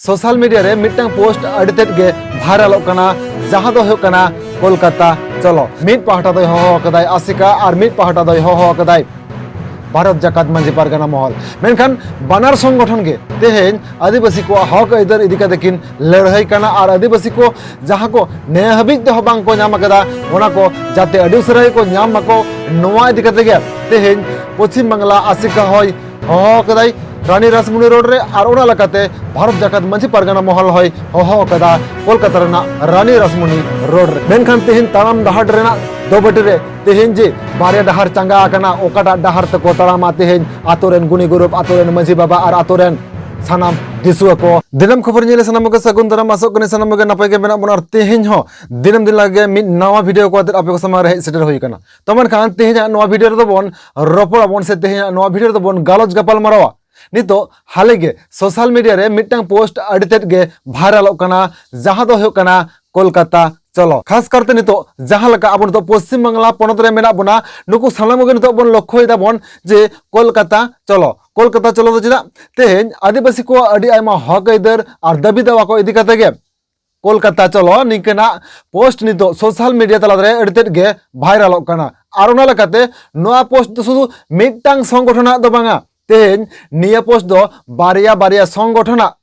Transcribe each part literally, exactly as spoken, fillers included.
Social media ᱨᱮ ᱢᱤᱫᱴᱟᱝ post ᱟᱹᱰᱤ ᱛᱮᱫ ᱜᱮ ᱵᱷᱟᱭᱨᱟᱞᱚᱜ ᱠᱟᱱᱟ, ᱡᱟᱦᱟᱸ ᱫᱚ ᱦᱩᱭᱩᱜ ᱠᱟᱱᱟ ᱠᱳᱞᱠᱟᱛᱟ ᱪᱚᱞᱚ᱾ ᱢᱤᱫ ᱯᱟᱦᱴᱟ ᱫᱚᱭ ᱦᱚᱦᱚ ᱟᱠᱟᱫᱟᱭ ᱟᱥᱤᱠᱟ ᱟᱨ ᱢᱤᱫ ᱯᱟᱦᱴᱟ ᱫᱚᱭ ᱦᱚᱦᱚ ᱟᱠᱟᱫᱟᱭ ᱵᱷᱟᱨᱚᱛ ᱡᱟᱠᱟᱛ ᱢᱟᱹᱡᱷᱤ ᱯᱟᱨᱜᱟᱱᱟ ᱢᱚᱦᱚᱞ᱾ ᱢᱮᱱᱠᱷᱟᱱ ᱵᱟᱱᱟᱨ ᱥᱚᱝᱜᱚᱴᱷᱚᱱ ᱜᱮ ᱛᱮᱦᱮᱧ ᱟᱹᱫᱤᱵᱟᱹᱥᱤ ᱠᱚᱣᱟᱜ ᱦᱚᱠ ᱟᱹᱭᱫᱟᱹᱨ ᱤᱫᱤ ᱠᱟᱛᱮ ᱠᱤᱱ ᱞᱟᱹᱲᱦᱟᱹᱭ ᱠᱟᱱᱟ ᱟᱨ ᱟᱹᱫᱤᱵᱟᱹᱥᱤ ᱠᱚ ᱡᱟᱦᱟᱸ ᱠᱚ ᱱᱮ ᱦᱟᱹᱵᱤᱡ ᱛᱮᱦᱚᱸ ᱵᱟᱝ ᱠᱚ ᱧᱟᱢ ᱟᱠᱟᱫᱟ, ᱚᱱᱟ ᱠᱚ ᱡᱟᱛᱮ ᱟᱹᱰᱤ ᱩᱥᱟᱹᱨᱟ ᱜᱮᱠᱚ ᱧᱟᱢ ᱢᱟᱠᱚ, ᱱᱚᱣᱟ ᱤᱫᱤ ᱠᱟᱛᱮ ᱜᱮ ᱛᱮᱦᱮᱧ ᱯᱚᱪᱷᱤᱢ ᱵᱟᱝᱞᱟ ᱟᱥᱤᱠᱟ ᱦᱚᱭ ᱦᱚᱦᱚ ᱟᱠᱟᱫᱟᱭ ᱨᱟᱱᱤ ᱨᱟᱥᱢᱩᱱᱤ ᱨᱳᱰ ᱨᱮ, ᱟᱨ ᱚᱱᱟ ᱞᱮᱠᱟᱛᱮ ᱵᱷᱟᱨᱚᱛ ᱡᱟᱠᱟᱛ ᱢᱟᱹᱡᱷᱤ ᱯᱟᱨᱜᱟᱱᱟ ᱢᱚᱦᱚᱞ ᱦᱚᱭ ᱦᱚᱦᱚ ᱟᱠᱟᱫᱟ ᱠᱳᱞᱠᱟᱛᱟ ᱨᱮᱱᱟᱜ ᱨᱟᱱᱤ ᱨᱟᱥᱢᱩᱱᱤ ᱨᱳᱰ ᱨᱮ᱾ ᱢᱮᱱᱠᱷᱟᱱ ᱛᱮᱦᱮᱧ ᱛᱟᱲᱟᱢ ᱰᱟᱦᱟᱨ ᱨᱮᱱᱟᱜ ᱫᱚᱵᱟᱹᱴᱤ ᱨᱮ ᱛᱮᱦᱮᱧ ᱡᱮ ᱵᱟᱨᱭᱟ ᱰᱟᱦᱟᱨ ᱪᱟᱸᱜᱟ ᱟᱠᱟᱱᱟ, ᱚᱠᱟᱴᱟᱜ ᱰᱟᱦᱟᱨ ᱛᱮᱠᱚ ᱛᱟᱲᱟᱢᱟ ᱛᱮᱦᱮᱧ ᱟᱛᱳ ᱨᱮᱱ ᱜᱩᱱᱤ ᱜᱩᱨᱩᱯ, ᱟᱛᱳ ᱨᱮᱱ ᱢᱟᱹᱡᱷᱤ ᱵᱟᱵᱟ ᱟᱨ ᱟᱛᱳ ᱨᱮᱱ ᱥᱟᱱᱟᱢ ᱫᱤᱥᱩᱣᱟᱹ ᱠᱚ? ᱫᱤᱱᱟᱹᱢ ᱠᱷᱚᱵᱚᱨ ᱧᱮᱞ ᱥᱟᱱᱟᱢ ᱠᱚᱜᱮ ᱥᱟᱹᱜᱩᱱ ᱫᱟᱨᱟᱢ, ᱟᱥᱚᱜ ᱠᱟᱹᱱᱟᱹᱧ ᱥᱟᱱᱟᱢ ᱠᱚᱜᱮ ᱱᱟᱯᱟᱭ ᱜᱮ ᱢᱮᱱᱟᱜ ᱵᱚᱱᱟ᱾ ᱟᱨ ᱛᱮᱦᱮᱧ ᱦᱚᱸ ᱫᱤᱱᱟᱹᱢ ᱫᱤᱱ ᱞᱮᱠᱟ ᱜᱮ ᱢᱤᱫ ᱱᱟᱣᱟ ᱵᱷᱤᱰᱤᱭᱳ ᱠᱚ ᱟᱛᱮ ᱟᱯᱮ ᱠᱚ ᱥᱟᱢᱟᱝ ᱨᱮ ᱦᱮᱡ ᱥᱮᱴᱮᱨ ᱦᱩᱭ ᱟᱠᱟᱱᱟ᱾ ᱛᱚ ᱢᱮᱱᱠᱷᱟᱱ ᱛᱮᱦᱮᱧᱟᱜ ᱱᱚᱣᱟ ᱵᱷᱤᱰᱤᱭᱳ ᱨᱮᱫᱚ ᱵᱚᱱ ᱨᱚᱯᱚᱲ ᱟᱵᱚᱱ ᱥᱮ ᱛᱮᱦᱮᱧᱟᱜ ᱱᱚᱣᱟ ᱵᱷᱤᱰᱤᱭᱳ ᱨᱮᱫᱚ ᱵᱚᱱ ᱜᱟᱞᱚᱪ ᱜᱟᱯᱟᱞ ᱢᱟᱨᱟᱣᱟ ᱱᱤᱛᱚᱜ ᱦᱟᱞᱮ ᱜᱮ ᱥᱳᱥᱟᱞ ᱢᱤᱰᱤᱭᱟ ᱨᱮ ᱢᱤᱫᱴᱟᱝ ᱯᱳᱥᱴ ᱟᱹᱰᱤ ᱛᱮᱫ ᱜᱮ ᱵᱷᱟᱭᱨᱟᱞᱚᱜ ᱠᱟᱱᱟ, ᱡᱟᱦᱟᱸ ᱫᱚ ᱦᱩᱭᱩᱜ ᱠᱟᱱᱟ ᱠᱳᱞᱠᱟᱛᱟ ᱪᱚᱞᱚ᱾ ᱠᱷᱟᱥ ᱠᱟᱨᱛᱮ ᱱᱤᱛᱚᱜ ᱡᱟᱦᱟᱸ ᱞᱮᱠᱟ ᱟᱵᱚ ᱱᱤᱛᱚᱜ ᱯᱚᱥᱪᱤᱢ ᱵᱟᱝᱞᱟ ᱯᱚᱱᱚᱛ ᱨᱮ ᱢᱮᱱᱟᱜ ᱵᱚᱱᱟ, ᱱᱩᱠᱩ ᱥᱟᱱᱟᱢ ᱠᱚᱜᱮ ᱱᱤᱛᱚᱜ ᱵᱚᱱ ᱞᱚᱠᱠᱷᱚᱭ ᱫᱟᱵᱚᱱ ᱡᱮ ᱠᱳᱞᱠᱟᱛᱟ ᱪᱚᱞᱚ, ᱠᱳᱞᱠᱟᱛᱟ ᱪᱚᱞᱚ ᱫᱚ ᱪᱮᱫᱟᱜ? ᱛᱮᱦᱮᱧ ᱟᱹᱫᱤᱵᱟᱹᱥᱤ ᱠᱚᱣᱟᱜ ᱟᱹᱰᱤ ᱟᱭᱢᱟ ᱦᱚᱠ ᱟᱹᱭᱫᱟᱹᱨ ᱟᱨ ᱫᱟᱹᱵᱤ ᱫᱟᱣᱟ ᱠᱚ ᱤᱫᱤ ᱠᱟᱛᱮ ᱜᱮ ᱠᱳᱞᱠᱟᱛᱟ ᱪᱚᱞᱚ ᱱᱤᱝᱠᱟᱹᱱᱟᱜ ᱯᱳᱥᱴ ᱱᱤᱛᱚᱜ ᱥᱳᱥᱟᱞ ᱢᱤᱰᱤᱭᱟ ᱛᱟᱞᱟᱨᱮ ᱟᱹᱰᱤ ᱛᱮᱫ ᱜᱮ ᱵᱷᱟᱭᱨᱟᱞᱚᱜ ᱠᱟᱱᱟ᱾ ᱟᱨ ᱚᱱᱟ ᱞᱮᱠᱟᱛᱮ ᱱᱚᱣᱟ ᱯᱳᱥᱴ ᱫᱚ ᱥᱩᱫᱷᱩ ᱢᱤᱫᱴᱟᱝ ᱥᱚᱝᱜᱚᱴᱷᱚᱱᱟᱜ ᱫᱚ ᱵᱟᱝᱟ, ᱛᱮᱦᱮᱧ ᱱᱤᱭᱟᱹ ᱯᱳᱥᱴ ᱫᱚ ᱵᱟᱨᱭᱟ ᱵᱟᱨᱭᱟ ᱥᱚᱝᱜᱚᱴᱷᱚᱱᱟᱜ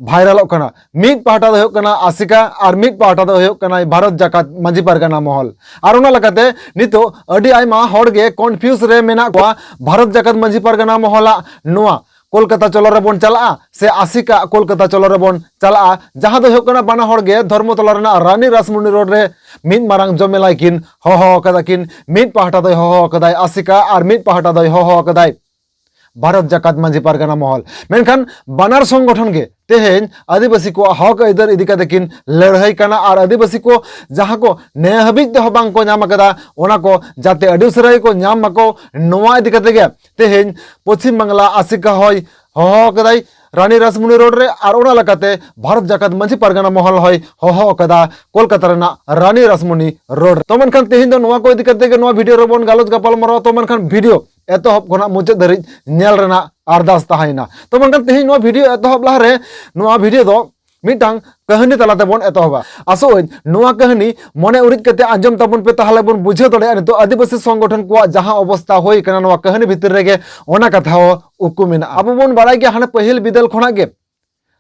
ᱵᱷᱟᱭᱨᱟᱞᱚᱜ ᱠᱟᱱᱟ᱾ ᱢᱤᱫ ᱯᱟᱦᱴᱟ ᱫᱚ ᱦᱩᱭᱩᱜ ᱠᱟᱱᱟ ᱟᱥᱤᱠᱟ ᱟᱨ ᱢᱤᱫ ᱯᱟᱦᱴᱟ ᱫᱚ ᱦᱩᱭᱩᱜ ᱠᱟᱱᱟ ᱵᱷᱟᱨᱚᱛ ᱡᱟᱠᱟᱛ ᱢᱟᱹᱡᱷᱤ ᱯᱟᱨᱜᱟᱱᱟ ᱢᱚᱦᱚᱞ᱾ ᱟᱨ ᱚᱱᱟ ᱞᱮᱠᱟᱛᱮ ᱱᱤᱛᱚᱜ ᱟᱹᱰᱤ ᱟᱭᱢᱟ ᱦᱚᱲ ᱜᱮ ᱠᱚᱱᱯᱷᱤᱭᱩᱡᱽ ᱨᱮ ᱢᱮᱱᱟᱜ ᱠᱚᱣᱟ, ᱵᱷᱟᱨᱚᱛ ᱡᱟᱠᱟᱛ ᱢᱟᱹᱡᱷᱤ ᱯᱟᱨᱜᱟᱱᱟ ᱢᱚᱦᱚᱞᱟᱜ ᱱᱚᱣᱟ ᱠᱳᱞᱠᱟᱛᱟ ᱪᱚᱞᱚ ᱨᱮᱵᱚᱱ ᱪᱟᱞᱟᱜᱼᱟ ᱥᱮ ᱟᱥᱤᱠᱟ ᱠᱳᱞᱠᱟᱛᱟ ᱪᱚᱞᱚ ᱨᱮᱵᱚᱱ ᱪᱟᱞᱟᱜᱼᱟ, ᱡᱟᱦᱟᱸ ᱫᱚ ᱦᱩᱭᱩᱜ ᱠᱟᱱᱟ ᱵᱟᱱᱟ ᱦᱚᱲ ᱜᱮ ᱫᱷᱚᱨᱢᱚᱛᱚᱞᱟ ᱨᱮᱱᱟᱜ ᱨᱟᱱᱤ ᱨᱟᱥᱢᱩᱱᱤ ᱨᱳᱰ ᱨᱮ ᱢᱤᱫ ᱢᱟᱨᱟᱝ ᱡᱚᱢᱮᱞᱟᱭ ᱠᱤᱱ ᱦᱚᱦᱚ ᱟᱠᱟᱫᱟ ᱠᱤᱱ᱾ ᱢᱤᱫ ᱯᱟᱦᱴᱟ ᱫᱚᱭ ᱦᱚᱦᱚ ᱟᱠᱟᱫᱟᱭ ᱟᱥᱤᱠᱟ ᱟᱨ ᱢᱤᱫ ᱯᱟᱦᱴᱟ ᱫᱚᱭ ᱦᱚᱦᱚ ᱟᱠᱟᱫᱟᱭ ᱵᱷᱟᱨᱚᱛ ᱡᱟᱠᱟᱛ ᱢᱟᱹᱡᱷᱤ ᱯᱟᱨᱜᱟᱱᱟ ᱢᱚᱦᱚᱞ᱾ ᱢᱮᱱᱠᱷᱟᱱ ᱵᱟᱱᱟᱨ ᱥᱚᱝᱜᱚᱴᱷᱚᱱ ᱜᱮ ᱛᱮᱦᱮᱧ ᱟᱹᱫᱤᱵᱟᱹᱥᱤ ᱠᱚᱣᱟᱜ ᱦᱚᱠ ᱟᱹᱭᱫᱟᱹᱨ ᱤᱫᱤ ᱠᱟᱛᱮ ᱠᱤᱱ ᱞᱟᱹᱲᱦᱟᱹᱭ ᱠᱟᱱᱟ ᱟᱨ ᱟᱹᱫᱤᱵᱟᱹᱥᱤ ᱠᱚ ᱡᱟᱦᱟᱸ ᱠᱚ ᱱᱮ ᱦᱟᱹᱵᱤᱡ ᱛᱮᱦᱚᱸ ᱵᱟᱝ ᱠᱚ ᱧᱟᱢ ᱟᱠᱟᱫᱟ, ᱚᱱᱟ ᱠᱚ ᱡᱟᱛᱮ ᱟᱹᱰᱤ ᱩᱥᱟᱹᱨᱟ ᱜᱮᱠᱚ ᱧᱟᱢ ᱢᱟᱠᱚ, ᱱᱚᱣᱟ ᱤᱫᱤ ᱠᱟᱛᱮ ᱜᱮ ᱛᱮᱦᱮᱧ ᱯᱚᱪᱷᱤᱢ ᱵᱟᱝᱞᱟ ᱟᱥᱤᱠᱟ ᱦᱚᱭ ᱦᱚᱦᱚ ᱟᱠᱟᱫᱟᱭ ᱨᱟᱱᱤ ᱨᱟᱥᱢᱩᱱᱤ ᱨᱳᱰ ᱨᱮ, ᱟᱨ ᱚᱱᱟ ᱞᱮᱠᱟᱛᱮ ᱵᱷᱟᱨᱚᱛ ᱡᱟᱠᱟᱛ ᱢᱟᱹᱡᱷᱤ ᱯᱟᱨᱜᱟᱱᱟ ᱢᱚᱦᱚᱞ ᱦᱚᱭ ᱦᱚᱦᱚ ᱟᱠᱟᱫᱟ ᱠᱳᱞᱠᱟᱛᱟ ᱨᱮᱱᱟᱜ ᱨᱟᱱᱤ ᱨᱟᱥᱢᱩᱱᱤ ᱨᱳᱰ ᱨᱮ᱾ ᱛᱚ ᱢᱮᱱᱠᱷᱟᱱ ᱛᱮᱦᱮᱧ ᱫᱚ ᱱᱚᱣᱟ ᱠᱚ ᱤᱫᱤ ᱠᱟᱛᱮ ᱜᱮ ᱱᱚᱣᱟ ᱵᱷᱤᱰᱤᱭᱳ ᱨᱮᱵᱚᱱ ᱜᱟᱞᱚᱪ ᱜᱟᱯᱟᱞ ᱢᱟᱨᱟᱣᱟ᱾ ᱛᱚ ᱢᱮᱱᱠᱷᱟᱱ ᱵᱷᱤᱰᱤᱭᱳ ᱮᱛᱚᱦᱚᱵ ᱠᱷᱚᱱᱟᱜ ᱢᱩᱪᱟᱹᱫ ᱫᱷᱟᱹᱨᱤᱡ ᱧᱮᱞ ᱨᱮᱱᱟᱜ ᱟᱨᱫᱟᱥ ᱛᱟᱦᱮᱸᱭᱮᱱᱟ᱾ ᱛᱚ ᱢᱮᱱᱠᱷᱟᱱ ᱛᱮᱦᱮᱧ ᱱᱚᱣᱟ ᱵᱷᱤᱰᱤᱭᱳ ᱮᱛᱚᱦᱚᱵ ᱞᱟᱦᱟᱨᱮ ᱱᱚᱣᱟ ᱵᱷᱤᱰᱤᱭᱳ ᱫᱚ ᱢᱤᱫᱴᱟᱝ ᱠᱟᱹᱦᱱᱤ ᱛᱟᱞᱟ ᱛᱮᱵᱚᱱ ᱮᱛᱚᱦᱚᱵᱟ᱾ ᱟᱥᱚᱜ ᱟᱹᱧ ᱱᱚᱣᱟ ᱠᱟᱹᱦᱱᱤ ᱢᱚᱱᱮ ᱩᱨᱤᱡ ᱠᱟᱛᱮ ᱟᱸᱡᱚᱢ ᱛᱟᱵᱚᱱ ᱯᱮ, ᱛᱟᱦᱚᱞᱮ ᱵᱚᱱ ᱵᱩᱡᱷᱟᱹᱣ ᱫᱟᱲᱮᱭᱟᱜᱼᱟ ᱱᱤᱛᱚᱜ ᱟᱹᱫᱤᱵᱟᱹᱥᱤ ᱥᱚᱝᱜᱚᱴᱷᱚᱱ ᱠᱚᱣᱟᱜ ᱡᱟᱦᱟᱸ ᱚᱵᱚᱥᱛᱟ ᱦᱩᱭ ᱠᱟᱱᱟ, ᱱᱚᱣᱟ ᱠᱟᱹᱦᱱᱤ ᱵᱷᱤᱛᱤᱨ ᱨᱮᱜᱮ ᱚᱱᱟ ᱠᱟᱛᱷᱟ ᱦᱚᱸ ᱩᱠᱩ ᱢᱮᱱᱟᱜᱼᱟ᱾ ᱟᱵᱚ ᱵᱚᱱ ᱵᱟᱲᱟᱭ ᱜᱮᱭᱟ ᱦᱟᱱᱮ ᱯᱟᱹᱦᱤᱞ ᱵᱤᱫᱟᱹᱞ ᱠᱷᱚᱱᱟᱜ ᱜᱮ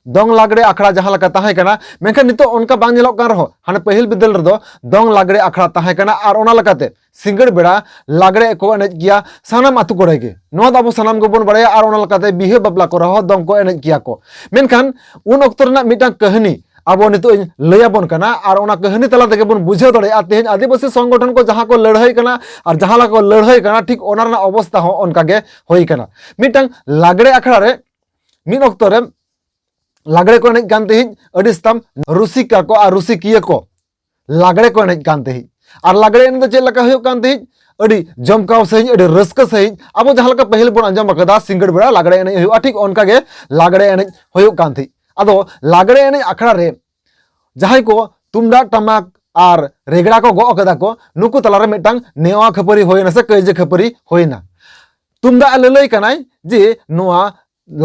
ᱫᱚᱝ ᱞᱟᱜᱽᱲᱮ ᱟᱠᱷᱲᱟ ᱡᱟᱦᱟᱸ ᱞᱮᱠᱟ ᱛᱟᱦᱮᱸ ᱠᱟᱱᱟ, ᱢᱮᱱᱠᱷᱟᱱ ᱱᱤᱛᱚᱜ ᱚᱱᱠᱟ ᱵᱟᱝ ᱧᱮᱞᱚᱜ ᱠᱟᱱ ᱨᱮᱦᱚᱸ ᱦᱟᱱᱮ ᱯᱟᱹᱦᱤᱞ ᱵᱤᱫᱟᱹᱞ ᱨᱮᱫᱚ ᱫᱚᱝ ᱞᱟᱜᱽᱲᱮ ᱟᱠᱷᱲᱟ ᱛᱟᱦᱮᱸ ᱠᱟᱱᱟ ᱟᱨ ᱚᱱᱟ ᱞᱮᱠᱟᱛᱮ ᱥᱤᱸᱜᱟᱹᱲ ᱵᱮᱲᱟ ᱞᱟᱜᱽᱲᱮ ᱠᱚ ᱮᱱᱮᱡ ᱜᱮᱭᱟ ᱥᱟᱱᱟᱢ ᱟᱹᱛᱩ ᱠᱚᱨᱮ ᱜᱮ᱾ ᱱᱚᱣᱟ ᱫᱚ ᱟᱵᱚ ᱥᱟᱱᱟᱢ ᱜᱮᱵᱚᱱ ᱵᱟᱲᱟᱭᱟ ᱟᱨ ᱚᱱᱟ ᱞᱮᱠᱟᱛᱮ ᱵᱤᱦᱟᱹ ᱵᱟᱯᱞᱟ ᱠᱚᱨᱮ ᱦᱚᱸ ᱫᱚᱝ ᱠᱚ ᱮᱱᱮᱡ ᱜᱮᱭᱟ ᱠᱚ᱾ ᱢᱮᱱᱠᱷᱟᱱ ᱩᱱ ᱚᱠᱛᱚ ᱨᱮᱱᱟᱜ ᱢᱤᱫᱴᱟᱝ ᱠᱟᱹᱦᱱᱤ ᱟᱵᱚ ᱱᱤᱛᱚᱜ ᱤᱧ ᱞᱟᱹᱭ ᱟᱵᱚᱱ ᱠᱟᱱᱟ ᱟᱨ ᱚᱱᱟ ᱠᱟᱹᱦᱱᱤ ᱛᱟᱞᱟ ᱛᱮᱜᱮ ᱵᱚᱱ ᱵᱩᱡᱷᱟᱹᱣ ᱫᱟᱲᱮᱭᱟᱜᱼᱟ ᱛᱮᱦᱮᱧ ᱟᱹᱫᱤᱵᱟᱹᱥᱤ ᱥᱚᱝᱜᱚᱴᱷᱚᱱ ᱠᱚ ᱡᱟᱦᱟᱸ ᱠᱚ ᱞᱟᱹᱲᱦᱟᱹᱭ ᱠᱟᱱᱟ ᱟᱨ ᱡᱟᱦᱟᱸ ᱞᱮᱠᱟ ᱠᱚ ᱞᱟᱹᱲᱦᱟᱹᱭ ᱠᱟᱱᱟ, ᱴᱷᱤᱠ ᱚᱱᱟ ᱨᱮᱱᱟᱜ ᱚᱵᱚᱥᱛᱟ ᱦᱚᱸ ᱚᱱᱠᱟ ᱜᱮ ᱦᱩᱭ ᱠᱟᱱᱟ᱾ ᱢᱤᱫᱴᱟᱝ ᱞᱟᱜᱽᱲᱮ ᱟᱠᱷᱲᱟ ᱨᱮ ᱢᱤᱫ ᱚᱠᱛᱚ ᱨᱮ ᱞᱟᱜᱽᱲᱮ ᱠᱚ ᱮᱱᱮᱡ ᱠᱟᱱ ᱛᱟᱦᱮᱸᱫ ᱟᱹᱰᱤ ᱥᱟᱛᱟᱢ ᱨᱩᱥᱤᱠᱟ ᱠᱚ ᱟᱨ ᱨᱩᱥᱤᱠᱤᱭᱟᱹ ᱠᱚ ᱞᱟᱜᱽᱲᱮ ᱠᱚ ᱮᱱᱮᱡ ᱠᱟᱱ ᱛᱟᱦᱮᱸᱫ᱾ ᱟᱨ ᱞᱟᱜᱽᱲᱮ ᱮᱱᱮᱡ ᱫᱚ ᱪᱮᱫ ᱞᱮᱠᱟ ᱦᱩᱭᱩᱜ ᱠᱟᱱ ᱛᱟᱦᱮᱸᱫ? ᱟᱹᱰᱤ ᱡᱚᱢᱠᱟᱣ ᱥᱟᱺᱦᱤᱡ, ᱟᱹᱰᱤ ᱨᱟᱹᱥᱠᱟᱹ ᱥᱟᱺᱦᱤᱡ, ᱟᱵᱚ ᱡᱟᱦᱟᱸ ᱞᱮᱠᱟ ᱯᱟᱹᱦᱤᱞ ᱵᱚᱱ ᱟᱸᱡᱚᱢ ᱟᱠᱟᱫᱟ ᱥᱤᱸᱜᱟᱹᱲ ᱵᱮᱲᱟ ᱞᱟᱜᱽᱲᱮ ᱮᱱᱮᱡ ᱦᱩᱭᱩᱜᱼᱟ, ᱴᱷᱤᱠ ᱚᱱᱠᱟ ᱜᱮ ᱞᱟᱜᱽᱲᱮ ᱮᱱᱮᱡ ᱦᱩᱭᱩᱜ ᱠᱟᱱ ᱛᱟᱦᱮᱸᱫ᱾ ᱟᱫᱚ ᱞᱟᱜᱽᱲᱮ ᱮᱱᱮᱡ ᱟᱠᱷᱲᱟ ᱨᱮ ᱡᱟᱦᱟᱸᱭ ᱠᱚ ᱛᱩᱢᱫᱟᱜ ᱴᱟᱢᱟᱠ ᱟᱨ ᱨᱮᱜᱽᱲᱟ ᱠᱚ ᱜᱚᱜ ᱠᱟᱫᱟ ᱠᱚ, ᱱᱩᱠᱩ ᱛᱟᱞᱟᱨᱮ ᱢᱤᱫᱴᱟᱝ ᱱᱮᱣᱟ ᱠᱷᱟᱹᱯᱟᱹᱨᱤ ᱦᱩᱭᱱᱟ ᱥᱮ ᱠᱟᱹᱭᱡᱟᱹ ᱠᱷᱟᱹᱯᱟᱹᱨᱤ ᱦᱩᱭᱱᱟ᱾ ᱛᱩᱢᱫᱟᱜ ᱞᱟᱹᱞᱟᱹᱭ ᱠᱟᱱᱟᱭ ᱡᱮ ᱱᱚᱣᱟ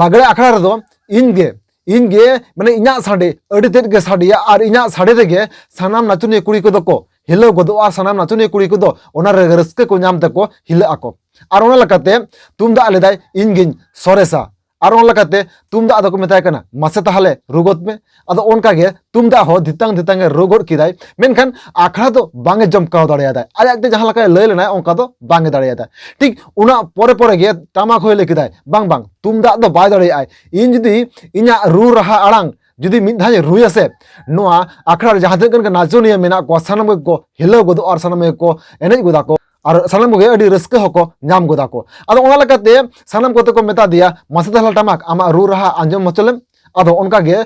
ᱞᱟᱜᱽᱲᱮ ᱟᱠᱷᱲᱟ ᱨᱮᱫᱚ ᱤᱧ ᱜᱮ, ᱤᱧ ᱜᱮ, ᱢᱟᱱᱮ ᱤᱧᱟᱹᱜ ᱥᱟᱰᱮ ᱟᱹᱰᱤ ᱛᱮᱫ ᱜᱮ ᱥᱟᱰᱮᱭᱟ ᱟᱨ ᱤᱧᱟᱹᱜ ᱥᱟᱰᱮ ᱛᱮᱜᱮ ᱥᱟᱱᱟᱢ ᱱᱟᱪᱚᱱᱤᱭᱟᱹ ᱠᱩᱲᱤ ᱠᱚᱫᱚ ᱠᱚ ᱦᱤᱞᱟᱹᱣ ᱜᱚᱫᱚᱜᱼᱟ, ᱥᱟᱱᱟᱢ ᱱᱟᱪᱚᱱᱤᱭᱟᱹ ᱠᱩᱲᱤ ᱠᱚᱫᱚ ᱚᱱᱟ ᱨᱮ ᱨᱟᱹᱥᱠᱟᱹ ᱠᱚ ᱧᱟᱢ ᱛᱮᱠᱚ ᱦᱤᱞᱟᱹᱜ ᱟᱠᱚ᱾ ᱟᱨ ᱚᱱᱟ ᱞᱮᱠᱟᱛᱮ ᱛᱩᱢᱫᱟᱜ ᱞᱮᱫᱟᱭ, "ᱤᱧ ᱜᱤᱧ ᱥᱚᱨᱮᱥᱟ", ᱟᱨ ᱚᱱᱟ ᱞᱮᱠᱟᱛᱮ ᱛᱩᱢᱫᱟᱜ ᱫᱚᱠᱚ ᱢᱮᱛᱟᱭ ᱠᱟᱱᱟ, "ᱢᱟᱥᱮ ᱛᱟᱦᱚᱞᱮ ᱨᱩ ᱜᱚᱫ ᱢᱮ᱾" ᱟᱫᱚ ᱚᱱᱠᱟ ᱜᱮ ᱛᱩᱢᱫᱟᱜ ᱦᱚᱸ ᱫᱷᱤᱛᱟᱝ ᱫᱷᱤᱛᱟᱝ ᱮ ᱨᱩ ᱜᱚᱫ ᱠᱮᱫᱟᱭ, ᱢᱮᱱᱠᱷᱟᱱ ᱟᱠᱷᱲᱟ ᱫᱚ ᱵᱟᱝ ᱮ ᱡᱚᱢᱠᱟᱣ ᱫᱟᱲᱮᱭᱟᱫᱟᱭ᱾ ᱟᱡ ᱟᱡᱛᱮ ᱡᱟᱦᱟᱸ ᱞᱮᱠᱟᱭ ᱞᱟᱹᱭ ᱞᱮᱱᱟᱭ ᱚᱱᱠᱟ ᱫᱚ ᱵᱟᱝ ᱮ ᱫᱟᱲᱮᱭᱟᱫᱟ᱾ ᱴᱷᱤᱠ ᱚᱱᱟ ᱯᱚᱨᱮ ᱯᱚᱨᱮ ᱜᱮ ᱴᱟᱢᱟᱠ ᱦᱚᱸᱭ ᱞᱟᱹᱭ ᱠᱮᱫᱟᱭ, "ᱵᱟᱝ, ᱵᱟᱝ, ᱛᱩᱢᱫᱟᱜ ᱫᱚ ᱵᱟᱭ ᱫᱟᱲᱮᱭᱟᱜᱼᱟᱭ᱾ ᱤᱧ ᱡᱩᱫᱤ ᱤᱧᱟᱹᱜ ᱨᱩ ᱨᱟᱦᱟ ᱟᱲᱟᱝ ᱡᱩᱫᱤ ᱢᱤᱫ ᱫᱷᱟᱣ ᱤᱧ ᱨᱩᱭᱟ ᱥᱮ, ᱱᱚᱣᱟ ᱟᱠᱷᱲᱟ ᱨᱮ ᱡᱟᱦᱟᱸ ᱛᱤᱱᱟᱹᱜ ᱜᱟᱱ ᱜᱮ ᱱᱟᱪᱚᱱᱤᱭᱟᱹ ᱢᱮᱱᱟᱜ ᱠᱚᱣᱟ ᱥᱟᱱᱟᱢ ᱜᱮᱠᱚ ᱦᱤᱞᱟᱹᱣ ᱜᱚᱫᱚᱜᱼᱟ ᱟᱨ ᱥᱟᱱᱟᱢ ᱜᱮᱠᱚ ᱮᱱᱮᱡ ᱜᱚᱫᱟ ᱠᱚ ᱟᱨ ᱥᱟᱱᱟᱢ ᱠᱚᱜᱮ ᱟᱹᱰᱤ ᱨᱟᱹᱥᱠᱟᱹ ᱦᱚᱸᱠᱚ ᱧᱟᱢ ᱜᱚᱫᱟ ᱠᱚ᱾" ᱟᱫᱚ ᱚᱱᱟ ᱞᱮᱠᱟᱛᱮ ᱥᱟᱱᱟᱢ ᱠᱚᱛᱮ ᱠᱚ ᱢᱮᱛᱟ ᱫᱮᱭᱟ, "ᱢᱟᱥᱮ ᱛᱟᱦᱞᱮ ᱴᱟᱢᱟᱠ, ᱟᱢᱟᱜ ᱨᱩ ᱨᱟᱦᱟ ᱟᱸᱡᱚᱢ ᱦᱚᱪᱚ ᱞᱮᱢ᱾" ᱟᱫᱚ ᱚᱱᱠᱟ ᱜᱮ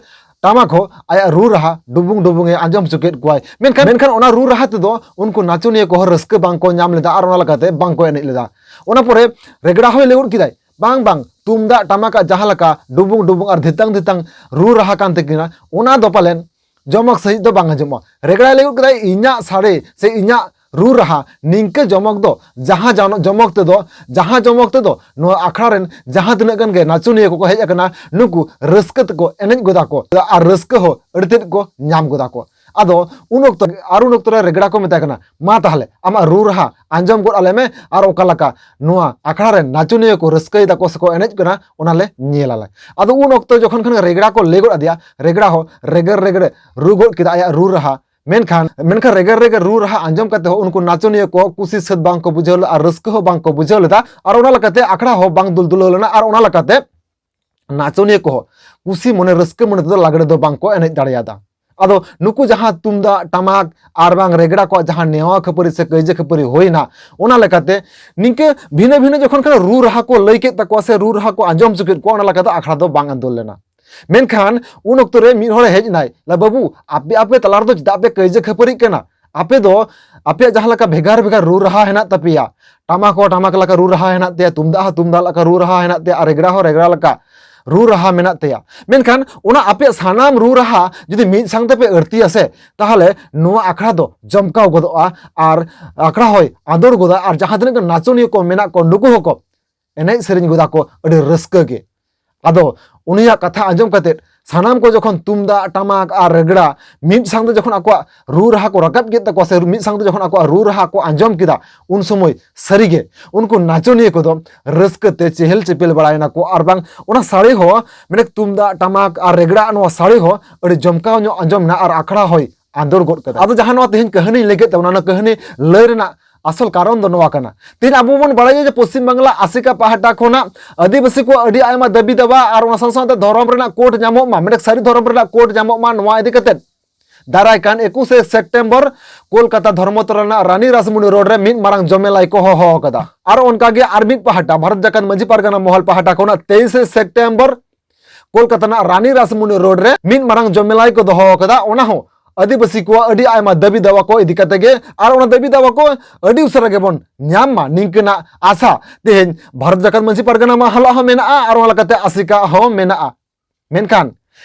ᱴᱟᱢᱟᱠ ᱦᱚᱸ ᱟᱭᱟᱜ ᱨᱩ ᱨᱟᱦᱟ ᱰᱩᱵᱩᱝ ᱰᱩᱵᱩᱝ ᱮ ᱟᱸᱡᱚᱢ ᱦᱚᱪᱚ ᱠᱮᱫ ᱠᱚᱣᱟᱭ᱾ ᱢᱮᱱᱠᱷᱟᱱ, ᱢᱮᱱᱠᱷᱟᱱ ᱚᱱᱟ ᱨᱩ ᱨᱟᱦᱟ ᱛᱮᱫᱚ ᱩᱱᱠᱩ ᱱᱟᱪᱚᱱᱤᱭᱟᱹ ᱠᱚᱦᱚᱸ ᱨᱟᱹᱥᱠᱟᱹ ᱵᱟᱝ ᱠᱚ ᱧᱟᱢ ᱞᱮᱫᱟ ᱟᱨ ᱚᱱᱟ ᱞᱮᱠᱟᱛᱮ ᱵᱟᱝ ᱠᱚ ᱮᱱᱮᱡ ᱞᱮᱫᱟ᱾ ᱚᱱᱟ ᱯᱚᱨᱮ ᱨᱮᱜᱽᱲᱟ ᱦᱚᱸᱭ ᱞᱟᱹᱭ ᱜᱚᱫ ᱠᱮᱫᱟᱭ, "ᱵᱟᱝ, ᱵᱟᱝ, ᱛᱩᱢᱫᱟᱜ ᱴᱟᱢᱟᱠᱟᱜ ᱡᱟᱦᱟᱸ ᱞᱮᱠᱟ ᱰᱩᱵᱩᱝ ᱰᱩᱵᱩᱝ ᱟᱨ ᱫᱷᱤᱛᱟᱝ ᱫᱷᱤᱛᱟᱝ ᱨᱩ ᱨᱟᱦᱟ ᱠᱟᱱ ᱛᱟᱹᱠᱤᱱᱟ, ᱚᱱᱟ ᱫᱚ ᱯᱟᱞᱮᱱ ᱡᱚᱢᱚᱠ ᱥᱟᱺᱦᱤᱡ ᱫᱚ ᱵᱟᱝ ᱟᱸᱡᱚᱢᱚᱜᱼᱟ᱾" ᱨᱮᱜᱽᱲᱟᱭ ᱞᱟᱹᱭ ᱜᱚᱫ ᱠᱮᱫᱟᱭ, "ᱤᱧᱟᱹᱜ ᱥᱟᱰᱮ ᱥᱮ ᱤᱧᱟᱹᱜ ᱨᱩ ᱨᱟᱦᱟ ᱱᱤᱝᱠᱟᱹ ᱡᱚᱢᱚᱠ ᱫᱚ, ᱡᱟᱦᱟᱸ ᱡᱟᱱ-, ᱡᱚᱢᱚᱠ ᱛᱮᱫᱚ, ᱡᱟᱦᱟᱸ ᱡᱚᱢᱚᱠ ᱛᱮᱫᱚ ᱱᱚᱣᱟ ᱟᱠᱷᱲᱟ ᱨᱮᱱ ᱡᱟᱦᱟᱸ ᱛᱤᱱᱟᱹᱜ ᱜᱟᱱ ᱜᱮ ᱱᱟᱪᱚᱱᱤᱭᱟᱹ ᱠᱚᱠᱚ ᱦᱮᱡ ᱟᱠᱟᱱᱟ, ᱱᱩᱠᱩ ᱨᱟᱹᱥᱠᱟᱹ ᱛᱮᱠᱚ ᱮᱱᱮᱡ ᱜᱚᱫᱟ ᱠᱚ ᱟᱨ ᱨᱟᱹᱥᱠᱟᱹ ᱦᱚᱸ ᱟᱹᱰᱤ ᱛᱮᱫ ᱠᱚ ᱧᱟᱢ ᱜᱚᱫᱟ ᱠᱚ᱾ ᱟᱫᱚ ᱩᱱ ᱚᱠᱛᱚ, ᱟᱨ ᱩᱱ ᱚᱠᱛᱚ ᱨᱮ ᱨᱮᱜᱽᱲᱟ ᱠᱚ ᱢᱮᱛᱟᱭ ᱠᱟᱱᱟ, "ᱢᱟ ᱛᱟᱦᱞᱮ ᱟᱢᱟᱜ ᱨᱩ ᱨᱟᱦᱟ ᱟᱸᱡᱚᱢ ᱜᱚᱫ ᱟᱞᱮ ᱢᱮ, ᱟᱨ ᱚᱠᱟ ᱞᱮᱠᱟ ᱱᱚᱣᱟ ᱟᱠᱷᱲᱟ ᱨᱮᱱ ᱱᱟᱪᱚᱱᱤᱭᱟᱹ ᱠᱚ ᱨᱟᱹᱥᱠᱟᱹᱭ ᱫᱟᱠᱚ ᱥᱮᱠᱚ ᱮᱱᱮᱡ ᱠᱟᱱᱟ, ᱚᱱᱟ ᱞᱮ ᱧᱮᱞ ᱟᱞᱮ᱾" ᱟᱫᱚ ᱩᱱ ᱚᱠᱛᱚ ᱡᱚᱠᱷᱚᱱ ᱠᱷᱟᱱ ᱨᱮᱜᱽᱲᱟ ᱠᱚ ᱞᱟᱹᱭ ᱜᱚᱫ ᱟᱫᱮᱭᱟ, ᱨᱮᱜᱽᱲᱟ ᱦᱚᱸ ᱨᱮᱜᱮᱨ ᱨᱮᱜᱮᱨ ᱨᱩ ᱜᱚᱫ ᱠᱮᱫᱟ ᱟᱭᱟᱜ ᱨᱩ ᱨᱟᱦᱟ᱾ ᱢᱮᱱᱠᱷᱟᱱ, ᱢᱮᱱᱠᱷᱟᱱ ᱨᱮᱜᱮᱨ ᱨᱮᱜᱮᱨ ᱨᱩ ᱨᱟᱦᱟ ᱟᱸᱡᱚᱢ ᱠᱟᱛᱮ ᱦᱚᱸ ᱩᱱᱠᱩ ᱱᱟᱪᱚᱱᱤᱭᱟᱹ ᱠᱚ ᱠᱩᱥᱤ ᱥᱟᱹᱛ ᱵᱟᱝ ᱠᱚ ᱵᱩᱡᱷᱟᱹᱣ ᱞᱮᱫᱟ ᱟᱨ ᱨᱟᱹᱥᱠᱟᱹ ᱦᱚᱸ ᱵᱟᱝ ᱠᱚ ᱵᱩᱡᱷᱟᱹᱣ ᱞᱮᱫᱟ, ᱟᱨ ᱚᱱᱟ ᱞᱮᱠᱟᱛᱮ ᱟᱠᱷᱲᱟ ᱦᱚᱸ ᱵᱟᱝ ᱫᱩᱞ ᱫᱩᱞᱟᱹᱣ ᱞᱮᱱᱟ, ᱟᱨ ᱚᱱᱟ ᱞᱮᱠᱟᱛᱮ ᱱᱟᱪᱚᱱᱤᱭᱟᱹ ᱠᱚᱦᱚᱸ ᱠᱩᱥᱤ ᱢᱚᱱᱮ ᱨᱟᱹᱥᱠᱟᱹ ᱢᱚᱱᱮ ᱛᱮᱫᱚ ᱞᱟᱜᱽᱲᱮ ᱫᱚ ᱵᱟᱝ ᱠᱚ ᱮᱱᱮᱡ ᱫᱟᱲᱮᱭᱟᱫᱟ᱾ ᱟᱫᱚ ᱱᱩᱠᱩ ᱡᱟᱦᱟᱸ ᱛᱩᱢᱫᱟᱜ, ᱴᱟᱢᱟᱠ ᱟᱨ ᱵᱟᱝ ᱨᱮᱜᱽᱲᱟ ᱠᱚᱣᱟᱜ ᱡᱟᱦᱟᱸ ᱱᱮᱣᱟ ᱠᱷᱟᱹᱯᱟᱹᱨᱤ ᱥᱮ ᱠᱟᱹᱭᱡᱟᱹ ᱠᱷᱟᱹᱯᱟᱹᱨᱤ ᱦᱩᱭᱱᱟ, ᱚᱱᱟ ᱞᱮᱠᱟᱛᱮ ᱱᱤᱝᱠᱟᱹ ᱵᱷᱤᱱᱟᱹ ᱵᱷᱤᱱᱟᱹ ᱡᱚᱠᱷᱚᱱ ᱠᱷᱟᱱ ᱨᱩ ᱨᱟᱦᱟ ᱠᱚ ᱞᱟᱹᱭ ᱠᱮᱫ ᱛᱟᱠᱚᱣᱟ ᱥᱮ ᱨᱩ ᱨᱟᱦᱟ ᱠᱚ ᱟᱸᱡᱚᱢ ᱦᱚᱪᱚ ᱠᱮᱫ ᱠᱚᱣᱟ, ᱚᱱᱟ ᱞᱮᱠᱟ ᱫᱚ ᱟᱠᱷᱲᱟ ᱫᱚ ᱵᱟᱝ ᱟᱸᱫᱳᱲ ᱞᱮᱱᱟ᱾ ᱢᱮᱱᱠᱷᱟᱱ ᱩᱱ ᱚᱠᱛᱚ ᱨᱮ ᱢᱤᱫ ᱦᱚᱲᱮ ᱦᱮᱡ ᱮᱱᱟᱭ, ᱞᱟᱹᱭ, "ᱵᱟᱹᱵᱩ, ᱟᱯᱮ, ᱟᱯᱮ ᱛᱟᱞᱟ ᱨᱮᱫᱚ ᱪᱮᱫᱟᱜ ᱯᱮ ᱠᱟᱹᱭᱡᱟᱹ ᱠᱷᱟᱹᱯᱟᱹᱨᱤᱜ ᱠᱟᱱᱟ? ᱟᱯᱮ ᱫᱚ ᱟᱯᱮᱭᱟᱜ ᱡᱟᱦᱟᱸ ᱞᱮᱠᱟ ᱵᱷᱮᱜᱟᱨ ᱵᱷᱮᱜᱟᱨ ᱨᱩ ᱨᱟᱦᱟ ᱦᱮᱱᱟᱜ ᱛᱟᱯᱮᱭᱟ, ᱴᱟᱢᱟᱠ ᱦᱚᱸ ᱴᱟᱢᱟᱠ ᱞᱮᱠᱟ ᱨᱩ ᱨᱟᱦᱟ ᱦᱮᱱᱟᱜ ᱛᱟᱭᱟ, ᱛᱩᱢᱫᱟᱜ ᱦᱚᱸ ᱛᱩᱢᱫᱟᱜ ᱞᱮᱠᱟ ᱨᱩ ᱨᱟᱦᱟ ᱦᱮᱱᱟᱜ ᱛᱟᱭᱟ, ᱟᱨ ᱨᱮᱜᱽᱲᱟ ᱦᱚᱸ ᱨᱮᱜᱽᱲᱟ ᱞᱮᱠᱟ ᱨᱩ ᱨᱟᱦᱟ ᱢᱮᱱᱟᱜ ᱛᱟᱭᱟ, ᱢᱮᱱᱠᱷᱟᱱ ᱚᱱᱟ ᱟᱯᱮᱭᱟᱜ ᱥᱟᱱᱟᱢ ᱨᱩ ᱨᱟᱦᱟ ᱡᱩᱫᱤ ᱢᱤᱫ ᱥᱟᱝ ᱛᱮᱯᱮ ᱟᱹᱲᱛᱤᱭᱟ ᱥᱮ, ᱛᱟᱦᱚᱞᱮ ᱱᱚᱣᱟ ᱟᱠᱷᱲᱟ ᱫᱚ ᱡᱚᱢᱠᱟᱣ ᱜᱚᱫᱚᱜᱼᱟ ᱟᱨ ᱟᱠᱷᱲᱟ ᱦᱚᱸᱭ ᱟᱸᱫᱳᱲ ᱜᱚᱫᱟ, ᱟᱨ ᱡᱟᱦᱟᱸ ᱛᱤᱱᱟᱹᱜ ᱜᱮ ᱱᱟᱪᱚᱱᱤᱭᱟᱹ ᱠᱚ ᱢᱮᱱᱟᱜ ᱠᱚ, ᱱᱩᱠᱩ ᱦᱚᱸᱠᱚ ᱮᱱᱮᱡ ᱥᱮᱨᱮᱧ ᱜᱚᱫᱟ ᱠᱚ ᱟᱹᱰᱤ ᱨᱟᱹᱥᱠᱟᱹ ᱜᱮ᱾" ᱟᱫᱚ ᱩᱱᱤᱭᱟᱜ ᱠᱟᱛᱷᱟ ᱟᱸᱡᱚᱢ ᱠᱟᱛᱮᱫ ᱥᱟᱱᱟᱢ ᱠᱚ ᱡᱚᱠᱷᱚᱱ ᱛᱩᱢᱫᱟᱜ, ᱴᱟᱢᱟᱠ ᱟᱨ ᱨᱮᱜᱽᱲᱟ ᱢᱤᱫ ᱥᱟᱝᱛᱮ ᱡᱚᱠᱷᱚᱱ ᱟᱠᱚᱣᱟᱜ ᱨᱩ ᱨᱟᱦᱟ ᱠᱚ ᱨᱟᱠᱟᱵ ᱠᱮᱫ ᱛᱟᱠᱚᱣᱟ ᱥᱮ ᱢᱤᱫ ᱥᱟᱝᱛᱮ ᱡᱚᱠᱷᱚᱱ ᱟᱠᱚᱣᱟᱜ ᱨᱩ ᱨᱟᱦᱟ ᱠᱚ ᱟᱸᱡᱚᱢ ᱠᱮᱫᱟ, ᱩᱱ ᱥᱚᱢᱚᱭ ᱥᱟᱹᱨᱤᱜᱮ ᱩᱱᱠᱩ ᱱᱟᱪᱚᱱᱤᱭᱟᱹ ᱠᱚᱫᱚ ᱨᱟᱹᱥᱠᱟᱹ ᱛᱮ ᱪᱮᱦᱮᱞ ᱪᱮᱯᱮᱞ ᱵᱟᱲᱟᱭᱮᱱᱟ ᱠᱚ᱾ ᱟᱨ ᱵᱟᱝ ᱚᱱᱟ ᱥᱟᱹᱲᱤ ᱦᱚᱸ, ᱢᱟᱱᱮ ᱛᱩᱢᱫᱟᱜ, ᱴᱟᱢᱟᱠ ᱟᱨ ᱨᱮᱜᱽᱲᱟ ᱱᱚᱣᱟ ᱥᱟᱹᱲᱤ ᱦᱚᱸ ᱟᱹᱰᱤ ᱡᱚᱢᱠᱟᱣ ᱧᱚᱜ ᱟᱸᱡᱚᱢ ᱮᱱᱟ ᱟᱨ ᱟᱠᱷᱲᱟ ᱦᱚᱸᱭ ᱟᱸᱫᱳᱲ ᱜᱚᱫ ᱠᱟᱫᱟ᱾ ᱟᱫᱚ ᱡᱟᱦᱟᱸ ᱱᱚᱣᱟ ᱛᱮᱦᱮᱧ ᱠᱟᱹᱦᱱᱤᱧ ᱞᱟᱹᱭ ᱠᱮᱫ ᱛᱟᱵᱚᱱᱟ, ᱚᱱᱟ ᱠᱟᱹᱦᱱᱤ ᱞᱟᱹᱭ ᱨᱮᱱᱟᱜ ᱟᱥᱚᱞ ᱠᱟᱨᱚᱱ ᱫᱚ ᱱᱚᱣᱟ ᱠᱟᱱᱟ᱾ ᱛᱮᱦᱮᱧ ᱟᱵᱚ ᱵᱚᱱ ᱵᱟᱲᱟᱭᱟ ᱡᱮ ᱯᱚᱥᱪᱤᱢ ᱵᱟᱝᱞᱟ ᱟᱥᱮᱠᱟ ᱯᱟᱦᱴᱟ ᱠᱷᱚᱱᱟᱜ ᱟᱹᱫᱤᱵᱟᱹᱥᱤ ᱠᱚᱣᱟᱜ ᱟᱹᱰᱤ ᱟᱭᱢᱟ ᱫᱟᱹᱵᱤ ᱫᱟᱵᱟ ᱟᱨ ᱚᱱᱟ ᱥᱟᱶ ᱥᱟᱶᱛᱮ ᱫᱷᱚᱨᱚᱢ ᱨᱮᱱᱟᱜ ᱠᱳᱰ ᱧᱟᱢᱚᱜ ᱢᱟ, ᱢᱤᱫᱴᱮᱱ ᱥᱟᱹᱨᱤ ᱫᱷᱚᱨᱚᱢ ᱨᱮᱱᱟᱜ ᱠᱳᱰ ᱧᱟᱢᱚᱜ ᱢᱟ, ᱱᱚᱣᱟ ᱤᱫᱤ ᱠᱟᱛᱮᱫ ᱫᱟᱨᱟᱭ ᱠᱟᱱ ᱮᱠᱩᱥᱮ ᱥᱮᱯᱴᱮᱢᱵᱚᱨ ᱠᱳᱞᱠᱟᱛᱟ ᱫᱷᱚᱨᱢᱚᱛᱚᱞᱟ ᱨᱮᱱᱟᱜ ᱨᱟᱱᱤ ᱨᱟᱥᱢᱩᱱᱤ ᱨᱳᱰ ᱨᱮ ᱢᱤᱫ ᱢᱟᱨᱟᱝ ᱡᱚᱢᱮᱞᱟᱭ ᱠᱚ ᱦᱚᱦᱚ ᱟᱠᱟᱫᱟ᱾ ᱟᱨ ᱚᱱᱠᱟᱜᱮ ᱟᱨ ᱢᱤᱫ ᱯᱟᱦᱴᱟ ᱵᱷᱟᱨᱚᱛ ᱡᱟᱠᱟᱛ ᱢᱟᱹᱡᱷᱤ ᱯᱟᱨᱜᱟᱱᱟ ᱢᱚᱦᱚᱞ ᱯᱟᱦᱴᱟ ᱠᱷᱚᱱᱟᱜ ᱛᱮᱭᱤᱥᱮ ᱥᱮᱯᱴᱮᱢᱵᱚᱨ ᱠᱳᱞᱠᱟᱛᱟ ᱨᱮᱱᱟᱜ ᱨᱟᱱᱤ ᱨᱟᱥᱢᱩᱱᱤ ᱨᱳᱰ ᱨᱮ ᱢᱤᱫ ᱢᱟᱨᱟᱝ ᱡᱚᱢᱮᱞᱟᱭ ᱠᱚ ᱫᱚᱦᱚ ᱟᱠᱟᱫᱟ᱾ ᱚᱱᱟ ᱦᱚᱸ ᱟᱹᱫᱤᱵᱟᱹᱥᱤ ᱠᱚᱣᱟᱜ ᱟᱹᱰᱤ ᱟᱭᱢᱟ ᱫᱟᱹᱵᱤ ᱫᱟᱣᱟ ᱠᱚ ᱤᱫᱤ ᱠᱟᱛᱮ ᱜᱮ, ᱟᱨ ᱚᱱᱟ ᱫᱟᱹᱵᱤ ᱫᱟᱣᱟ ᱠᱚ ᱟᱹᱰᱤ ᱩᱥᱟᱹᱨᱟ ᱜᱮᱵᱚᱱ ᱧᱟᱢ ᱢᱟ, ᱱᱤᱝᱠᱟᱹᱱᱟᱜ ᱟᱥᱟ ᱛᱮᱦᱮᱧ ᱵᱷᱟᱨᱚᱛ ᱡᱟᱠᱟᱛ ᱢᱟᱹᱡᱷᱤ ᱯᱟᱨᱜᱟᱱᱟ ᱢᱟᱦᱟᱞᱟᱜ ᱦᱚᱸ ᱢᱮᱱᱟᱜᱼᱟ, ᱟᱨ ᱚᱱᱟ ᱞᱮᱠᱟᱛᱮ ᱟᱥᱮᱠᱟ ᱦᱚᱸ ᱢᱮᱱᱟᱜᱼᱟ᱾ ᱢᱮᱱᱠᱷᱟᱱ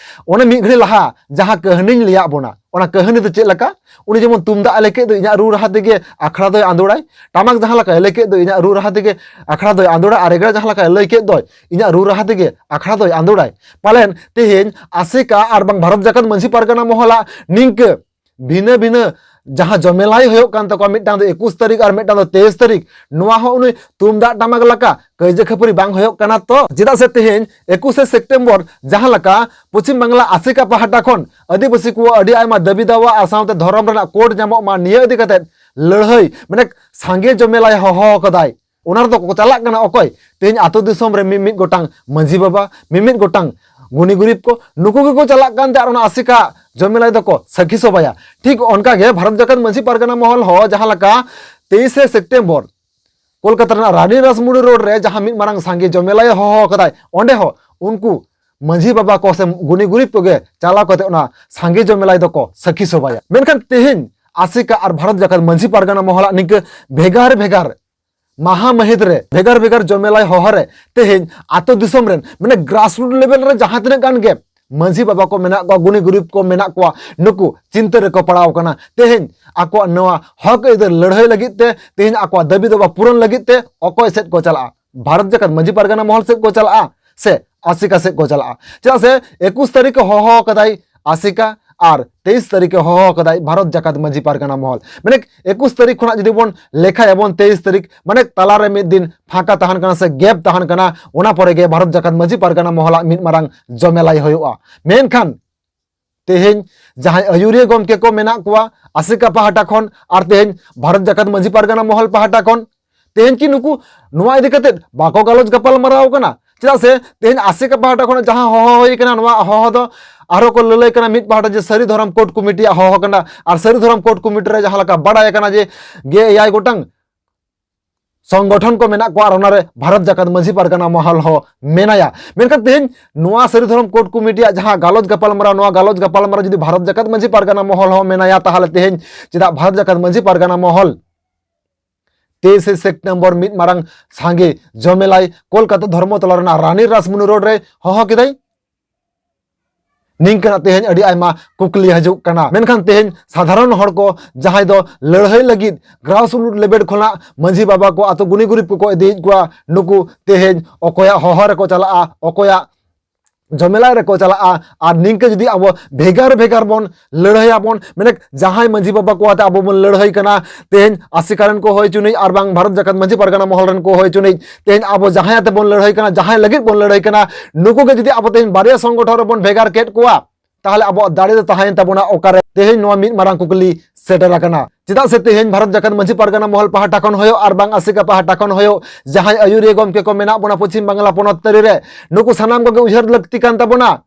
ᱚᱱᱮ ᱢᱤᱫ ᱜᱷᱟᱹᱲᱤ ᱞᱟᱦᱟ ᱡᱟᱦᱟᱸ ᱠᱟᱹᱦᱱᱤᱧ ᱞᱟᱹᱭᱟᱫ ᱵᱚᱱᱟ, ᱚᱱᱟ ᱠᱟᱹᱦᱱᱤ ᱫᱚ ᱪᱮᱫ ᱞᱮᱠᱟ? ᱩᱱᱤ ᱡᱮᱢᱚᱱ ᱛᱩᱢᱫᱟᱜ ᱮ ᱞᱟᱹᱭ ᱠᱮᱫ ᱫᱚ ᱤᱧᱟᱹᱜ ᱨᱩ ᱨᱟᱦᱟ ᱛᱮᱜᱮ ᱟᱠᱷᱲᱟ ᱫᱚᱭ ᱟᱸᱫᱳᱲᱟᱭ, ᱴᱟᱢᱟᱠ ᱡᱟᱦᱟᱸ ᱞᱮᱠᱟ ᱞᱟᱹᱭ ᱠᱮᱫ ᱫᱚ ᱤᱧᱟᱹᱜ ᱨᱩ ᱨᱟᱦᱟ ᱛᱮᱜᱮ ᱟᱠᱷᱲᱟ ᱫᱚᱭ ᱟᱸᱫᱳᱲᱟ, ᱟᱨ ᱨᱮᱜᱽᱲᱟ ᱡᱟᱦᱟᱸ ᱞᱮᱠᱟ ᱞᱟᱹᱭ ᱠᱮᱫ ᱫᱚ ᱤᱧᱟᱹᱜ ᱨᱩ ᱨᱟᱦᱟ ᱛᱮᱜᱮ ᱟᱠᱷᱲᱟ ᱫᱚᱭ ᱟᱸᱫᱳᱲᱟᱭ᱾ ᱯᱟᱞᱮᱱ ᱛᱮᱦᱮᱧ ᱟᱥᱮᱠᱟ ᱟᱨ ᱵᱟᱝ ᱵᱷᱟᱨᱚᱛ ᱡᱟᱠᱟᱛ ᱢᱟᱹᱡᱷᱤ ᱯᱟᱨᱜᱟᱱᱟ ᱢᱚᱦᱚᱞᱟᱜ ᱱᱤᱝᱠᱟᱹ ᱵᱷᱤᱱᱟᱹ ᱵᱷᱤᱱᱟᱹ ᱡᱟᱦᱟᱸ ᱡᱚᱢᱮᱞᱟᱭ ᱦᱩᱭᱩᱜ ᱠᱟᱱ ᱛᱟᱠᱚᱣᱟ, ᱢᱤᱫᱴᱟᱝ ᱫᱚ ᱮᱠᱩᱥ ᱛᱟᱹᱨᱤᱠᱷ ᱟᱨ ᱢᱤᱫᱴᱟᱝ ᱫᱚ ᱛᱮᱭᱤᱥ ᱛᱟᱹᱨᱤᱠᱷ, ᱱᱚᱣᱟ ᱦᱚᱸ ᱩᱱᱤ ᱛᱩᱢᱫᱟᱜ ᱴᱟᱢᱟᱠ ᱞᱮᱠᱟ ᱠᱟᱹᱭᱡᱟᱹ ᱠᱷᱟᱹᱯᱟᱹᱨᱤ ᱵᱟᱝ ᱦᱩᱭᱩᱜ ᱠᱟᱱᱟ ᱛᱚ? ᱪᱮᱫᱟᱜ ᱥᱮ ᱛᱮᱦᱮᱧ ᱮᱠᱩᱥᱮ ᱥᱮᱯᱴᱮᱢᱵᱚᱨ ᱡᱟᱦᱟᱸ ᱞᱮᱠᱟ ᱯᱚᱪᱷᱤᱢ ᱵᱟᱝᱞᱟ ᱟᱥᱮᱠᱟ ᱯᱟᱦᱴᱟ ᱠᱷᱚᱱ ᱟᱹᱫᱤᱵᱟᱹᱥᱤ ᱠᱚᱣᱟᱜ ᱟᱹᱰᱤ ᱟᱭᱢᱟ ᱫᱟᱹᱵᱤ ᱫᱟᱣᱟ ᱟᱨ ᱥᱟᱶᱛᱮ ᱫᱷᱚᱨᱚᱢ ᱨᱮᱱᱟᱜ ᱠᱳᱰ ᱧᱟᱢᱚᱜ ᱢᱟ, ᱱᱤᱭᱟᱹ ᱤᱫᱤ ᱠᱟᱛᱮ ᱞᱟᱹᱲᱦᱟᱹᱭ, ᱢᱟᱱᱮ ᱥᱟᱸᱜᱮ ᱡᱚᱢᱮᱞᱟᱭ ᱦᱚᱦᱚ ᱟᱠᱟᱫᱟᱭ᱾ ᱚᱱᱟ ᱨᱮᱫᱚ ᱠᱚ ᱪᱟᱞᱟᱜ ᱠᱟᱱᱟ ᱚᱠᱚᱭ? ᱛᱮᱦᱮᱧ ᱟᱛᱳ ᱫᱤᱥᱚᱢ ᱨᱮ ᱢᱤᱢᱤᱫ ᱜᱚᱴᱟᱝ ᱢᱟᱹᱡᱷᱤ ᱵᱟᱵᱟ, ᱢᱤᱢᱤᱫ ᱜᱚᱴᱟᱝ ᱜᱩᱱᱤ ᱜᱩᱨᱤᱵ ᱠᱚ, ᱱᱩᱠᱩ ᱜᱮᱠᱚ ᱪᱟᱞᱟᱜ ᱠᱟᱱᱛᱮ ᱟᱨ ᱚᱱᱟ ᱟᱥᱮᱠᱟ ᱡᱚᱢᱮᱞᱟᱭ ᱫᱚᱠᱚ ᱥᱟᱹᱠᱷᱤ ᱥᱚᱵᱷᱟᱭᱟ᱾ ᱴᱷᱤᱠ ᱚᱱᱠᱟ ᱜᱮ ᱵᱷᱟᱨᱚᱛ ᱡᱟᱠᱟᱛ ᱢᱟᱹᱡᱷᱤ ᱯᱟᱨᱜᱟᱱᱟ ᱢᱚᱦᱚᱞ ᱦᱚᱸ ᱡᱟᱦᱟᱸ ᱞᱮᱠᱟ ᱛᱮᱭᱤᱥᱮ ᱥᱮᱯᱴᱮᱢᱵᱚᱨ ᱠᱳᱞᱠᱟᱛᱟ ᱨᱮᱱᱟᱜ ᱨᱟᱱᱤ ᱨᱟᱥᱢᱩᱱᱤ ᱨᱳᱰ ᱨᱮ ᱡᱟᱦᱟᱸ ᱢᱤᱫ ᱢᱟᱨᱟᱝ ᱥᱟᱸᱜᱮ ᱡᱚᱢᱮᱞᱟᱭ ᱦᱚᱦᱚ ᱟᱠᱟᱫᱟᱭ, ᱚᱸᱰᱮ ᱦᱚᱸ ᱩᱱᱠᱩ ᱢᱟᱹᱡᱷᱤ ᱵᱟᱵᱟ ᱠᱚ ᱥᱮ ᱜᱩᱱᱤ ᱜᱩᱨᱤᱵ ᱠᱚᱜᱮ ᱪᱟᱞᱟᱣ ᱠᱟᱛᱮ ᱚᱱᱟ ᱥᱟᱸᱜᱮ ᱡᱚᱢᱮᱞᱟᱭ ᱫᱚᱠᱚ ᱥᱟᱹᱠᱷᱤ ᱥᱚᱵᱷᱟᱭᱟ᱾ ᱢᱮᱱᱠᱷᱟᱱ ᱛᱮᱦᱮᱧ ᱟᱥᱮᱠᱟ ᱟᱨ ᱵᱷᱟᱨᱚᱛ ᱡᱟᱠᱟᱛ ᱢᱟᱹᱡᱷᱤ ᱯᱟᱨᱜᱟᱱᱟ ᱢᱚᱦᱚᱞᱟᱜ ᱱᱤᱝᱠᱟᱹ ᱵᱷᱮᱜᱟᱨ ᱵᱷᱮᱜᱟᱨ ᱢᱟᱦᱟ ᱢᱟᱹᱦᱤᱛ ᱨᱮ ᱵᱷᱮᱜᱟᱨ ᱵᱷᱮᱜᱟᱨ ᱡᱚᱢᱮᱞᱟᱭ ᱦᱚᱦᱚ ᱨᱮ ᱛᱮᱦᱮᱧ ᱟᱛᱳ ᱫᱤᱥᱚᱢ ᱨᱮᱱ, ᱢᱟᱱᱮ grassroot level ᱨᱮ ᱡᱟᱦᱟᱸ ᱛᱤᱱᱟᱹᱜ ᱜᱟᱱ ᱜᱮ ᱢᱟᱹᱡᱷᱤ ᱵᱟᱵᱟ ᱠᱚ ᱢᱮᱱᱟᱜ ᱠᱚᱣᱟ, ᱜᱩᱱᱤ ᱜᱩᱨᱤᱵ ᱠᱚ ᱢᱮᱱᱟᱜ ᱠᱚᱣᱟ, ᱱᱩᱠᱩ ᱪᱤᱱᱛᱟᱹ ᱨᱮᱠᱚ ᱯᱟᱲᱟᱣ ᱠᱟᱱᱟ᱾ ᱛᱮᱦᱮᱧ ᱟᱠᱚᱣᱟᱜ ᱱᱚᱣᱟ ᱦᱚᱠ ᱟᱹᱭᱫᱟᱹᱨ ᱞᱟᱹᱲᱦᱟᱹᱭ ᱞᱟᱹᱜᱤᱫ ᱛᱮ, ᱛᱮᱦᱮᱧ ᱟᱠᱚᱣᱟᱜ ᱫᱟᱹᱵᱤ ᱫᱟᱵᱟ ᱯᱩᱨᱚᱱ ᱞᱟᱹᱜᱤᱫ ᱛᱮ ᱚᱠᱚᱭ ᱥᱮᱫ ᱠᱚ ᱪᱟᱞᱟᱜᱼᱟ? ᱵᱷᱟᱨᱚᱛ ᱡᱟᱠᱟᱛ ᱢᱟᱹᱡᱷᱤ ᱯᱟᱨᱜᱟᱱᱟ ᱢᱚᱦᱚᱞ ᱥᱮᱫ ᱠᱚ ᱪᱟᱞᱟᱜᱼᱟ ᱥᱮ ᱟᱥᱮᱠᱟ ᱥᱮᱫ ᱠᱚ ᱪᱟᱞᱟᱜᱼᱟ? ᱪᱮᱫᱟᱜ ᱥᱮ ᱮᱠᱩᱥ ᱛᱟᱹᱨᱤᱠᱷ ᱦᱚᱦᱚ ᱟᱠᱟᱫᱟᱭ ᱟᱥᱮᱠᱟ ᱟᱨ ᱛᱮᱭᱤᱥ ᱛᱟᱹᱨᱤᱠᱷ ᱦᱚᱦᱚ ᱟᱠᱟᱫᱟᱭ ᱵᱷᱟᱨᱚᱛ ᱡᱟᱠᱟᱛ ᱢᱟᱹᱡᱷᱤ ᱯᱟᱨᱜᱟᱱᱟ ᱢᱚᱦᱚᱞ᱾ ᱢᱟᱱᱮ ᱮᱠᱩᱥ ᱛᱟᱹᱨᱤᱠᱷ ᱠᱷᱚᱱᱟᱜ ᱡᱩᱫᱤ ᱵᱚᱱ ᱞᱮᱠᱷᱟᱭᱟᱵᱚᱱ, ᱛᱮᱭᱤᱥ ᱛᱟᱹᱨᱤᱠᱷ, ᱢᱟᱱᱮ ᱛᱟᱞᱟᱨᱮ ᱢᱤᱫ ᱫᱤᱱ ᱯᱷᱟᱸᱠᱟ ᱛᱟᱦᱮᱱ ᱠᱟᱱᱟ ᱥᱮ gap ᱛᱟᱦᱮᱱ ᱠᱟᱱᱟ, ᱚᱱᱟ ᱯᱚᱨᱮ ᱜᱮ ᱵᱷᱟᱨᱚᱛ ᱡᱟᱠᱟᱛ ᱢᱟᱹᱡᱷᱤ ᱯᱟᱨᱜᱟᱱᱟ ᱢᱚᱦᱚᱞᱟᱜ ᱢᱤᱫ ᱢᱟᱨᱟᱝ ᱡᱚᱢᱮᱞᱟᱭ ᱦᱩᱭᱩᱜᱼᱟ᱾ ᱢᱮᱱᱠᱷᱟᱱ ᱛᱮᱦᱮᱧ ᱡᱟᱦᱟᱸᱭ ᱟᱹᱭᱩᱨᱤᱭᱟᱹ ᱜᱚᱢᱠᱮ ᱠᱚ ᱢᱮᱱᱟᱜ ᱠᱚᱣᱟ ᱟᱥᱮᱠᱟ ᱯᱟᱦᱴᱟ ᱠᱷᱚᱱ ᱟᱨ ᱛᱮᱦᱮᱧ ᱵᱷᱟᱨᱚᱛ ᱡᱟᱠᱟᱛ ᱢᱟᱹᱡᱷᱤ ᱯᱟᱨᱜᱟᱱᱟ ᱢᱚᱦᱚᱞ ᱯᱟᱦᱴᱟ ᱠᱷᱚᱱ, ᱛᱮᱦᱮᱧ ᱠᱤ ᱱᱩᱠᱩ ᱱᱚᱣᱟ ᱤᱫᱤ ᱠᱟᱛᱮ ᱵᱟᱠᱚ ᱜᱟᱞᱚᱪ ᱜᱟᱯᱟᱞ ᱢᱟᱨᱟᱣ ᱠᱟᱱᱟ? ᱪᱮᱫᱟᱜ ᱥᱮ ᱛᱮᱦᱮᱧ ᱟᱥᱮᱠᱟ ᱯᱟᱦᱴᱟ ᱠᱷᱚᱱ ᱡᱟᱦᱟᱸ ᱦᱚᱦᱚ ᱦᱩᱭ ᱠᱟᱱᱟ, ᱱᱚᱣᱟ ᱦᱚᱦᱚ ᱫᱚ ᱟᱨᱦᱚᱸ ᱠᱚ ᱞᱟᱹᱞᱟᱹᱭ ᱠᱟᱱᱟ ᱢᱤᱫ ᱯᱟᱦᱴᱟ ᱡᱮ ᱥᱟᱹᱨᱤ ᱫᱷᱚᱨᱚᱢ ᱠᱳᱰ ᱠᱚᱢᱤᱴᱤᱭᱟᱜ ᱦᱚᱦᱚ ᱠᱟᱱᱟ, ᱟᱨ ᱥᱟᱹᱨᱤ ᱫᱷᱚᱨᱚᱢ ᱠᱳᱰ ᱠᱚᱢᱤᱴᱤ ᱨᱮ ᱡᱟᱦᱟᱸ ᱞᱮᱠᱟ ᱵᱟᱲᱟᱭ ᱠᱟᱱᱟ ᱡᱮ ᱜᱮ ᱮᱭᱟᱭ ᱜᱚᱴᱟᱝ ᱥᱚᱝᱜᱚᱴᱷᱚᱱ ᱠᱚ ᱢᱮᱱᱟᱜ ᱠᱚᱣᱟ ᱟᱨ ᱚᱱᱟᱨᱮ ᱵᱷᱟᱨᱚᱛ ᱡᱟᱠᱟᱛ ᱢᱟᱹᱡᱷᱤ ᱯᱟᱨᱜᱟᱱᱟ ᱢᱚᱦᱚᱞ ᱦᱚᱸ ᱢᱮᱱᱟᱭᱟ᱾ ᱢᱮᱱᱠᱷᱟᱱ ᱛᱮᱦᱮᱧ ᱱᱚᱣᱟ ᱥᱟᱹᱨᱤ ᱫᱷᱚᱨᱚᱢ ᱠᱳᱰ ᱠᱚᱢᱤᱴᱤᱭᱟᱜ ᱡᱟᱦᱟᱸ ᱜᱟᱞᱚᱪ ᱜᱟᱯᱟᱞᱢᱟᱨᱟᱣ, ᱱᱚᱣᱟ ᱜᱟᱞᱚᱪ ᱜᱟᱯᱟᱞᱢᱟᱨᱟᱣ ᱡᱩᱫᱤ ᱵᱷᱟᱨᱚᱛ ᱡᱟᱠᱟᱛ ᱢᱟᱹᱡᱷᱤ ᱯᱟᱨᱜᱟᱱᱟ ᱢᱚᱦᱚᱞ ᱦᱚᱸ ᱢᱮᱱᱟᱭᱟ, ᱛᱟᱦᱚᱞᱮ ᱛᱮᱦᱮᱧ ᱪᱮᱫᱟᱜ ᱵᱷᱟᱨᱚᱛ ᱡᱟᱠᱟᱛ ᱢᱟᱹᱡᱷᱤ ᱯᱟᱨᱜᱟᱱᱟ ᱢᱚᱦᱚᱞ ᱛᱮᱭᱤᱥᱮ ᱥᱮᱯᱴᱮᱢᱵᱚᱨ ᱢᱤᱫ ᱢᱟᱨᱟᱝ ᱥᱟᱸᱜᱮ ᱡᱚᱢᱮᱞᱟᱭ ᱠᱳᱞᱠᱟᱛᱟ ᱫᱷᱚᱨᱢᱚᱛᱚᱞᱟ ᱨᱮᱱᱟᱜ ᱨᱟᱱᱤ ᱨᱟᱥᱢᱩᱱᱤ ᱨᱳᱰ ᱨᱮ ᱦᱚᱦᱚ ᱠᱮᱫᱟᱭ? ᱱᱤᱝᱠᱟᱹᱱᱟᱜ ᱛᱮᱦᱮᱧ ᱟᱹᱰᱤ ᱟᱭᱢᱟ ᱠᱩᱠᱞᱤ ᱦᱤᱡᱩᱜ ᱠᱟᱱᱟ᱾ ᱢᱮᱱᱠᱷᱟᱱ ᱛᱮᱦᱮᱧ ᱥᱟᱫᱷᱟᱨᱚᱱ ᱦᱚᱲ ᱠᱚ ᱡᱟᱦᱟᱸᱭ ᱫᱚ ᱞᱟᱹᱲᱦᱟᱹᱭ ᱞᱟᱹᱜᱤᱫ grassroot level ᱠᱷᱚᱱᱟᱜ ᱢᱟᱹᱡᱷᱤ ᱵᱟᱵᱟ ᱠᱚ, ᱟᱛᱳ ᱜᱩᱱᱤ ᱜᱩᱨᱤᱵ ᱠᱚᱠᱚ ᱤᱫᱤᱭᱮᱫ ᱠᱚᱣᱟ, ᱱᱩᱠᱩ ᱛᱮᱦᱮᱧ ᱚᱠᱚᱭᱟᱜ ᱦᱚᱦᱚ ᱨᱮᱠᱚ ᱪᱟᱞᱟᱜᱼᱟ, ᱚᱠᱚᱭᱟᱜ ᱡᱚᱢᱮᱞᱟᱭ ᱨᱮᱠᱚ ᱪᱟᱞᱟᱜᱼᱟ᱾ ᱟᱨ ᱱᱤᱝᱠᱟᱹ ᱡᱩᱫᱤ ᱟᱵᱚ ᱵᱷᱮᱜᱟᱨ ᱵᱷᱮᱜᱟᱨ ᱵᱚᱱ ᱞᱟᱹᱲᱦᱟᱹᱭᱟᱵᱚᱱ, ᱢᱟᱱᱮ ᱡᱟᱦᱟᱸᱭ ᱢᱟᱹᱡᱷᱤ ᱵᱟᱵᱟ ᱠᱚ ᱟᱛᱮ ᱟᱵᱚ ᱵᱚᱱ ᱞᱟᱹᱲᱦᱟᱹᱭ ᱠᱟᱱᱟ, ᱛᱮᱦᱮᱧ ᱟᱥᱮᱠᱟ ᱨᱮᱱ ᱠᱚ ᱦᱩᱭ ᱪᱩᱱᱤᱡ ᱟᱨ ᱵᱟᱝ ᱵᱷᱟᱨᱚᱛ ᱡᱟᱠᱟᱛ ᱢᱟᱹᱡᱷᱤ ᱯᱟᱨᱜᱟᱱᱟ ᱢᱚᱦᱚᱞ ᱨᱮᱱ ᱠᱚ ᱦᱩᱭ ᱪᱩᱱᱤᱡ, ᱛᱮᱦᱮᱧ ᱟᱵᱚ ᱡᱟᱦᱟᱸᱭ ᱟᱛᱮ ᱵᱚᱱ ᱞᱟᱹᱲᱦᱟᱹᱭ ᱠᱟᱱᱟ, ᱡᱟᱦᱟᱸᱭ ᱞᱟᱹᱜᱤᱫ ᱵᱚᱱ ᱞᱟᱹᱲᱦᱟᱹᱭ ᱠᱟᱱᱟ, ᱱᱩᱠᱩ ᱜᱮ ᱡᱩᱫᱤ ᱟᱵᱚ ᱛᱮᱦᱮᱧ ᱵᱟᱨᱭᱟ ᱥᱚᱝᱜᱚᱴᱷᱚᱱ ᱨᱮᱵᱚᱱ ᱵᱷᱮᱜᱟᱨ ᱠᱮᱫ ᱠᱚᱣᱟ, ᱛᱟᱦᱚᱞᱮ ᱟᱵᱚᱣᱟᱜ ᱫᱟᱲᱮ ᱫᱚ ᱛᱟᱦᱮᱸᱭᱮᱱ ᱛᱟᱵᱚᱱᱟ ᱚᱠᱟᱨᱮ? ᱛᱮᱦᱮᱧ ᱱᱚᱣᱟ ᱢᱤᱫ ᱢᱟᱨᱟᱝ ᱠᱩᱠᱞᱤ ᱥᱮᱴᱮᱨ ᱟᱠᱟᱱᱟ᱾ ᱪᱮᱫᱟᱜ ᱥᱮ ᱛᱮᱦᱮᱧ ᱵᱷᱟᱨᱚᱛ ᱡᱟᱠᱟᱛ ᱢᱟᱹᱡᱷᱤ ᱯᱟᱨᱜᱟᱱᱟ ᱢᱚᱦᱚᱞ ᱯᱟᱦᱴᱟ ᱠᱷᱚᱱ ᱦᱩᱭᱩᱜ ᱟᱨ ᱵᱟᱝ ᱟᱥᱮᱠᱟ ᱯᱟᱦᱴᱟ ᱠᱷᱚᱱ ᱦᱩᱭᱩᱜ, ᱡᱟᱦᱟᱸᱭ ᱟᱹᱭᱩᱨᱤᱭᱟᱹ ᱜᱚᱢᱠᱮ ᱠᱚ ᱢᱮᱱᱟᱜ ᱵᱚᱱᱟ ᱯᱚᱪᱷᱤᱢ ᱵᱟᱝᱞᱟ ᱯᱚᱱᱚᱛ ᱛᱟᱹᱨᱤ ᱨᱮ, ᱱᱩᱠᱩ ᱥᱟᱱᱟᱢ ᱠᱚᱜᱮ ᱩᱭᱦᱟᱹᱨ ᱞᱟᱹᱠᱛᱤ ᱠᱟᱱ ᱛᱟᱵᱚᱱᱟ᱾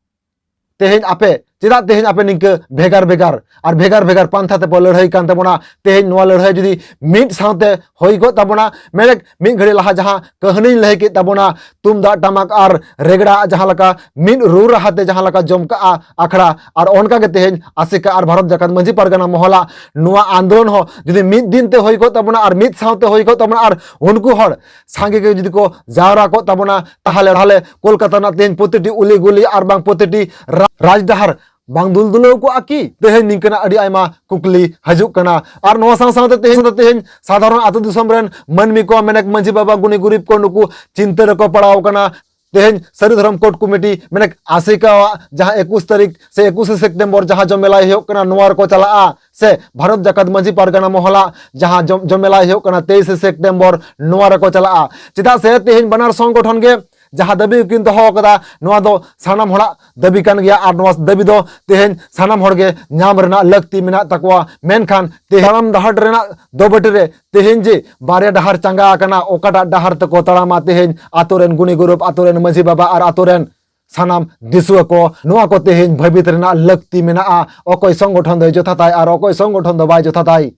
ᱛᱮᱦᱮᱧ ᱟᱯᱮ, ᱪᱮᱫᱟᱜ ᱛᱮᱦᱮᱧ ᱟᱯᱮ ᱱᱤᱝᱠᱟᱹ ᱵᱷᱮᱜᱟᱨ ᱵᱷᱮᱜᱟᱨ ᱟᱨ ᱵᱷᱮᱜᱟᱨ ᱵᱷᱮᱜᱟᱨ ᱯᱟᱱᱛᱷᱟ ᱛᱮᱯᱮ ᱞᱟᱹᱲᱦᱟᱹᱭ ᱠᱟᱱ ᱛᱟᱵᱚᱱᱟ? ᱛᱮᱦᱮᱧ ᱱᱚᱣᱟ ᱞᱟᱹᱲᱦᱟᱹᱭ ᱡᱩᱫᱤ ᱢᱤᱫ ᱥᱟᱶᱛᱮ ᱦᱩᱭ ᱠᱚᱜ ᱛᱟᱵᱚᱱᱟ, ᱢᱮᱱᱮᱠ ᱢᱤᱫ ᱜᱷᱟᱹᱲᱤ ᱞᱟᱦᱟ ᱡᱟᱦᱟᱸ ᱠᱟᱹᱦᱱᱤᱧ ᱞᱟᱹᱭ ᱠᱮᱫ ᱛᱟᱵᱚᱱᱟ, ᱛᱩᱢᱫᱟᱜ ᱴᱟᱢᱟᱠ ᱟᱨ ᱨᱮᱜᱽᱲᱟ ᱡᱟᱦᱟᱸ ᱞᱮᱠᱟ ᱢᱤᱫ ᱨᱩ ᱨᱟᱦᱟ ᱛᱮ ᱡᱟᱦᱟᱸ ᱞᱮᱠᱟ ᱡᱚᱢ ᱠᱟᱜᱼᱟ ᱟᱠᱷᱲᱟ, ᱟᱨ ᱚᱱᱠᱟ ᱜᱮ ᱛᱮᱦᱮᱧ ᱟᱥᱮᱠᱟ ᱟᱨ ᱵᱷᱟᱨᱚᱛ ᱡᱟᱠᱟᱛ ᱢᱟᱹᱡᱷᱤ ᱯᱟᱨᱜᱟᱱᱟ ᱢᱚᱦᱚᱞᱟᱜ ᱱᱚᱣᱟ ᱟᱱᱫᱳᱞᱚᱱ ᱦᱚᱸ ᱡᱩᱫᱤ ᱢᱤᱫ ᱫᱤᱱ ᱛᱮ ᱦᱩᱭ ᱠᱚᱜ ᱛᱟᱵᱚᱱᱟ ᱟᱨ ᱢᱤᱫ ᱥᱟᱶᱛᱮ ᱦᱩᱭ ᱠᱚᱜ ᱛᱟᱵᱚᱱᱟ ᱟᱨ ᱩᱱᱠᱩ ᱦᱚᱲ ᱥᱟᱸᱜᱮ ᱜᱮ ᱡᱩᱫᱤ ᱠᱚ ᱡᱟᱣᱨᱟ ᱠᱚᱜ ᱛᱟᱵᱚᱱᱟ, ᱛᱟᱦᱚᱞᱮ, ᱛᱟᱦᱚᱞᱮ ᱠᱳᱞᱠᱟᱛᱟ ᱨᱮᱱᱟᱜ ᱛᱮᱦᱮᱧ ᱯᱨᱚᱛᱤᱴᱤ ᱩᱞᱤ ᱜᱩᱞᱤ ᱟᱨ ᱵᱟᱝ ᱯᱨᱚᱛᱤᱴᱤ ᱨᱟ-, ᱨᱟᱡᱽᱰᱟᱦᱟᱨ ᱵᱟᱝ ᱫᱩᱞ ᱫᱩᱞᱟᱹᱣ ᱠᱚᱜᱼᱟ ᱠᱤ? ᱛᱮᱦᱮᱧ ᱱᱤᱝᱠᱟᱹᱱᱟᱜ ᱟᱹᱰᱤ ᱟᱭᱢᱟ ᱠᱩᱠᱞᱤ ᱦᱤᱡᱩᱜ ᱠᱟᱱᱟ᱾ ᱟᱨ ᱱᱚᱣᱟ ᱥᱟᱶ ᱥᱟᱶᱛᱮ ᱛᱮᱦᱮᱧ, ᱛᱮᱦᱮᱧ ᱥᱟᱫᱷᱟᱨᱚᱱ ᱟᱹᱛᱩ ᱫᱤᱥᱚᱢ ᱨᱮᱱ ᱢᱟᱹᱱᱢᱤ ᱠᱚ, ᱢᱮᱱᱮᱠ ᱢᱟᱹᱡᱷᱤ ᱵᱟᱵᱟ, ᱜᱩᱱᱤ ᱜᱩᱨᱤᱵ ᱠᱚ, ᱱᱩᱠᱩ ᱪᱤᱱᱛᱟᱹ ᱨᱮᱠᱚ ᱯᱟᱲᱟᱣ ᱠᱟᱱᱟ᱾ ᱛᱮᱦᱮᱧ ᱥᱟᱹᱨᱤ ᱫᱷᱚᱨᱚᱢ ᱠᱳᱰ ᱠᱚᱢᱤᱴᱤ, ᱢᱮᱱᱮᱠ ᱟᱥᱮᱠᱟᱣᱟᱜ ᱡᱟᱦᱟᱸ ᱮᱠᱩᱥ ᱛᱟᱹᱨᱤᱠᱷ ᱥᱮ ᱮᱠᱩᱥᱮ ᱥᱮᱯᱴᱮᱢᱵᱚᱨ ᱡᱟᱦᱟᱸ ᱡᱚᱢᱮᱞᱟᱭ ᱦᱩᱭᱩᱜ ᱠᱟᱱᱟ, ᱱᱚᱣᱟ ᱨᱮᱠᱚ ᱪᱟᱞᱟᱜᱼᱟ, ᱥᱮ ᱵᱷᱟᱨᱚᱛ ᱡᱟᱠᱟᱛ ᱢᱟᱹᱡᱷᱤ ᱯᱟᱨᱜᱟᱱᱟ ᱢᱚᱦᱚᱞᱟᱜ ᱡᱟᱦᱟᱸ ᱡᱚᱢ-, ᱡᱚᱢᱮᱞᱟᱭ ᱦᱩᱭᱩᱜ ᱠᱟᱱᱟ ᱛᱮᱭᱤᱥᱮ ᱥᱮᱯᱴᱮᱢᱵᱚᱨ, ᱱᱚᱣᱟ ᱨᱮᱠᱚ ᱪᱟᱞᱟᱜᱼᱟ᱾ ᱪᱮᱫᱟᱜ ᱥᱮ ᱛᱮᱦᱮᱧ ᱵᱟᱱᱟᱨ ᱥᱚᱝᱜᱚᱴᱷᱚᱱ ᱜᱮ ᱡᱟᱦᱟᱸ ᱫᱟᱹᱵᱤ ᱠᱤᱱ ᱫᱚᱦᱚ ᱠᱟᱫᱟ, ᱱᱚᱣᱟ ᱫᱚ ᱥᱟᱱᱟᱢ ᱦᱚᱲᱟᱜ ᱫᱟᱹᱵᱤ ᱠᱟᱱ ᱜᱮᱭᱟ ᱟᱨ ᱱᱚᱣᱟ ᱫᱟᱹᱵᱤ ᱫᱚ ᱛᱮᱦᱮᱧ ᱥᱟᱱᱟᱢ ᱦᱚᱲ ᱜᱮ ᱧᱟᱢ ᱨᱮᱱᱟᱜ ᱞᱟᱹᱠᱛᱤ ᱢᱮᱱᱟᱜ ᱛᱟᱠᱚᱣᱟ᱾ ᱢᱮᱱᱠᱷᱟᱱ ᱛᱮᱦᱮᱧ ᱛᱟᱲᱟᱢ ᱰᱟᱦᱟᱨ ᱨᱮᱱᱟᱜ ᱫᱚᱵᱟᱹᱴᱤ ᱨᱮ ᱛᱮᱦᱮᱧ ᱡᱮ ᱵᱟᱨᱭᱟ ᱰᱟᱦᱟᱨ ᱪᱟᱸᱜᱟ ᱟᱠᱟᱱᱟ, ᱚᱠᱟᱴᱟᱜ ᱰᱟᱦᱟᱨ ᱛᱮᱠᱚ ᱛᱟᱲᱟᱢᱟ ᱛᱮᱦᱮᱧ ᱟᱛᱳ ᱨᱮᱱ ᱜᱩᱱᱤ ᱜᱩᱨᱩᱵ, ᱟᱛᱳ ᱨᱮᱱ ᱢᱟᱹᱡᱷᱤ ᱵᱟᱵᱟ ᱟᱨ ᱟᱛᱳ ᱨᱮᱱ ᱥᱟᱱᱟᱢ ᱫᱤᱥᱩᱣᱟᱹ ᱠᱚ, ᱱᱚᱣᱟ ᱠᱚ ᱛᱮᱦᱮᱧ ᱵᱷᱟᱹᱵᱤᱛ ᱨᱮᱱᱟᱜ ᱞᱟᱹᱠᱛᱤ ᱢᱮᱱᱟᱜᱼᱟ᱾ ᱚᱠᱚᱭ ᱥᱚᱝᱜᱚᱴᱷᱚᱱ ᱫᱚᱭ ᱡᱚᱛᱷᱟᱛᱟᱭ ᱟᱨ ᱚᱠᱚᱭ ᱥᱚᱝᱜᱚᱴᱷᱚᱱ ᱫᱚ ᱵᱟᱭ ᱡᱚᱛᱷᱟᱛᱟᱭ,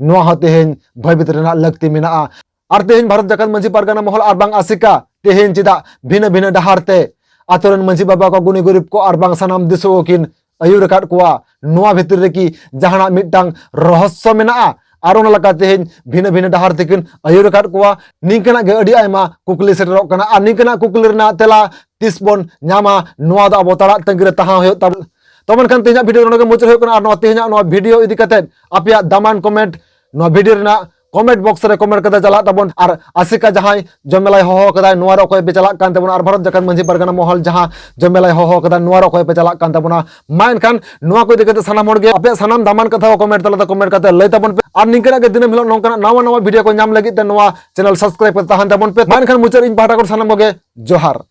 ᱱᱚᱣᱟ ᱦᱚᱸ ᱛᱮᱦᱮᱧ ᱵᱷᱟᱹᱵᱤᱛ ᱨᱮᱱᱟᱜ ᱞᱟᱹᱠᱛᱤ ᱢᱮᱱᱟᱜᱼᱟ᱾ ᱟᱨ ᱛᱮᱦᱮᱧ ᱵᱷᱟᱨᱚᱛ ᱡᱟᱠᱟᱛ ᱢᱟᱹᱡᱷᱤ ᱯᱟᱨᱜᱟᱱᱟ ᱢᱚᱦᱚᱞ ᱟᱨ ᱵᱟᱝ ᱟᱥᱮᱠᱟ ᱛᱮᱦᱮᱧ ᱪᱮᱫᱟᱜ ᱵᱷᱤᱱᱟᱹ ᱵᱷᱤᱱᱟᱹ ᱰᱟᱦᱟᱨ ᱛᱮ ᱟᱛᱳ ᱨᱮᱱ ᱢᱟᱹᱡᱷᱤ ᱵᱟᱵᱟ ᱠᱚ, ᱜᱩᱱᱤ ᱜᱩᱨᱤᱵ ᱠᱚ ᱟᱨ ᱵᱟᱝ ᱥᱟᱱᱟᱢ ᱫᱤᱥᱩᱣᱟᱹ ᱠᱤᱱ ᱟᱹᱭᱩᱨ ᱟᱠᱟᱫ ᱠᱚᱣᱟ? ᱱᱚᱣᱟ ᱵᱷᱤᱛᱤᱨ ᱨᱮᱠᱤ ᱡᱟᱦᱟᱱᱟᱜ ᱢᱤᱫᱴᱟᱝ ᱨᱚᱦᱚᱥᱥᱚ ᱢᱮᱱᱟᱜᱼᱟ? ᱟᱨ ᱚᱱᱟ ᱞᱮᱠᱟ ᱛᱮᱦᱮᱧ ᱵᱷᱤᱱᱟᱹ ᱵᱷᱤᱱᱟᱹ ᱰᱟᱦᱟᱨ ᱛᱮᱠᱤᱱ ᱟᱹᱭᱩᱨ ᱟᱠᱟᱫ ᱠᱚᱣᱟ᱾ ᱱᱤᱝᱠᱟᱹᱱᱟᱜ ᱜᱮ ᱟᱹᱰᱤ ᱟᱭᱢᱟ ᱠᱩᱠᱞᱤ ᱥᱮᱴᱮᱨᱚᱜ ᱠᱟᱱᱟ, ᱟᱨ ᱱᱤᱝᱠᱟᱹᱱᱟᱜ ᱠᱩᱠᱞᱤ ᱨᱮᱱᱟᱜ ᱛᱮᱞᱟ ᱛᱤᱥ ᱵᱚᱱ ᱧᱟᱢᱟ, ᱱᱚᱣᱟ ᱫᱚ ᱟᱵᱚ ᱛᱟᱲᱟᱜ ᱛᱟᱺᱜᱤ ᱨᱮ ᱛᱟᱦᱮᱸ ᱦᱩᱭᱩᱜ ᱛᱟᱵᱚᱱᱟ᱾ ᱛᱚ ᱢᱮᱱᱠᱷᱟᱱ ᱛᱮᱦᱮᱧᱟᱜ ᱵᱷᱤᱰᱤᱭᱳ ᱱᱚᱰᱮ ᱜᱮ ᱢᱩᱪᱟᱹᱫ ᱦᱩᱭᱩᱜ ᱠᱟᱱᱟ, ᱟᱨ ᱱᱚᱣᱟ ᱛᱮᱦᱮᱧᱟᱜ ᱱᱚᱣᱟ ᱵᱷᱤᱰᱤᱭᱳ ᱤᱫᱤ ᱠᱟᱛᱮ ᱟᱯᱮᱭᱟᱜ ᱫᱟᱢᱟᱱ ᱠᱚᱢᱮᱱᱴ ᱱᱚᱣᱟ ᱵᱷᱤᱰᱤᱭᱳ ᱨᱮᱱᱟᱜ ᱠᱚᱢᱮᱱᱴ ᱵᱚᱠᱥ ᱨᱮ ᱠᱚᱢᱮᱱᱴ ᱠᱟᱛᱮ ᱪᱟᱞᱟᱜ ᱛᱟᱵᱚᱱ, ᱟᱨ ᱟᱥᱤᱠᱟ ᱡᱟᱦᱟᱸᱭ ᱡᱚᱢᱮᱞᱟᱭ ᱦᱚᱦᱚ ᱠᱟᱫᱟᱭ, ᱱᱚᱣᱟ ᱨᱮ ᱚᱠᱚᱭ ᱯᱮ ᱪᱟᱞᱟᱜ ᱠᱟᱱ ᱛᱟᱵᱚᱱᱟ, ᱟᱨ ᱵᱷᱟᱨᱚᱛ ᱡᱟᱠᱟᱛ ᱢᱟᱹᱡᱷᱤ ᱯᱟᱨᱜᱟᱱᱟ ᱢᱚᱦᱚᱞ ᱡᱟᱦᱟᱸ ᱡᱚᱢᱮᱞᱟᱭ ᱦᱚᱦᱚ ᱠᱟᱫᱟ, ᱱᱚᱣᱟ ᱨᱮ ᱚᱠᱚᱭ ᱯᱮ ᱪᱟᱞᱟᱜ ᱠᱟᱱ ᱛᱟᱵᱚᱱᱟ᱾ ᱢᱟ ᱮᱱᱠᱷᱟᱱ ᱱᱚᱣᱟ ᱠᱚ ᱤᱫᱤ ᱠᱟᱛᱮ ᱥᱟᱱᱟᱢ ᱦᱚᱲ ᱜᱮ ᱟᱯᱮᱭᱟᱜ ᱥᱟᱱᱟᱢ ᱫᱟᱢᱟᱱ ᱠᱟᱛᱷᱟ ᱠᱚ ᱠᱚᱢᱮᱱᱴ ᱛᱟᱞᱟᱛᱮ ᱠᱚᱢᱮᱱᱴ ᱠᱟᱛᱮ ᱞᱟᱹᱭ ᱛᱟᱵᱚᱱ ᱯᱮ, ᱟᱨ ᱱᱤᱝᱠᱟᱹᱱᱟᱜ ᱜᱮ ᱫᱤᱱᱟᱹᱢ ᱦᱤᱞᱳᱜ ᱱᱚᱝᱠᱟᱱᱟᱜ ᱱᱟᱣᱟ ᱱᱟᱣᱟ ᱵᱷᱤᱰᱤᱭᱳ ᱠᱚ ᱧᱟᱢ ᱞᱟᱹᱜᱤᱫ ᱛᱮ ᱱᱚᱣᱟ ᱪᱮᱱᱮᱞ ᱥᱟᱵᱥᱠᱨᱟᱭᱤᱵ ᱠᱟᱛᱮ ᱛᱟᱦᱮᱱ ᱛᱟᱵᱚᱱ ᱯᱮ᱾ ᱢᱟ ᱮᱱᱠᱷᱟᱱ ᱢᱩᱪᱟᱹᱫ ᱤᱧ ᱯᱟᱦᱴᱟ ᱠᱷᱚᱱ ᱥᱟᱱᱟᱢ ᱠᱚᱜᱮ ᱡᱚᱦᱟᱨ᱾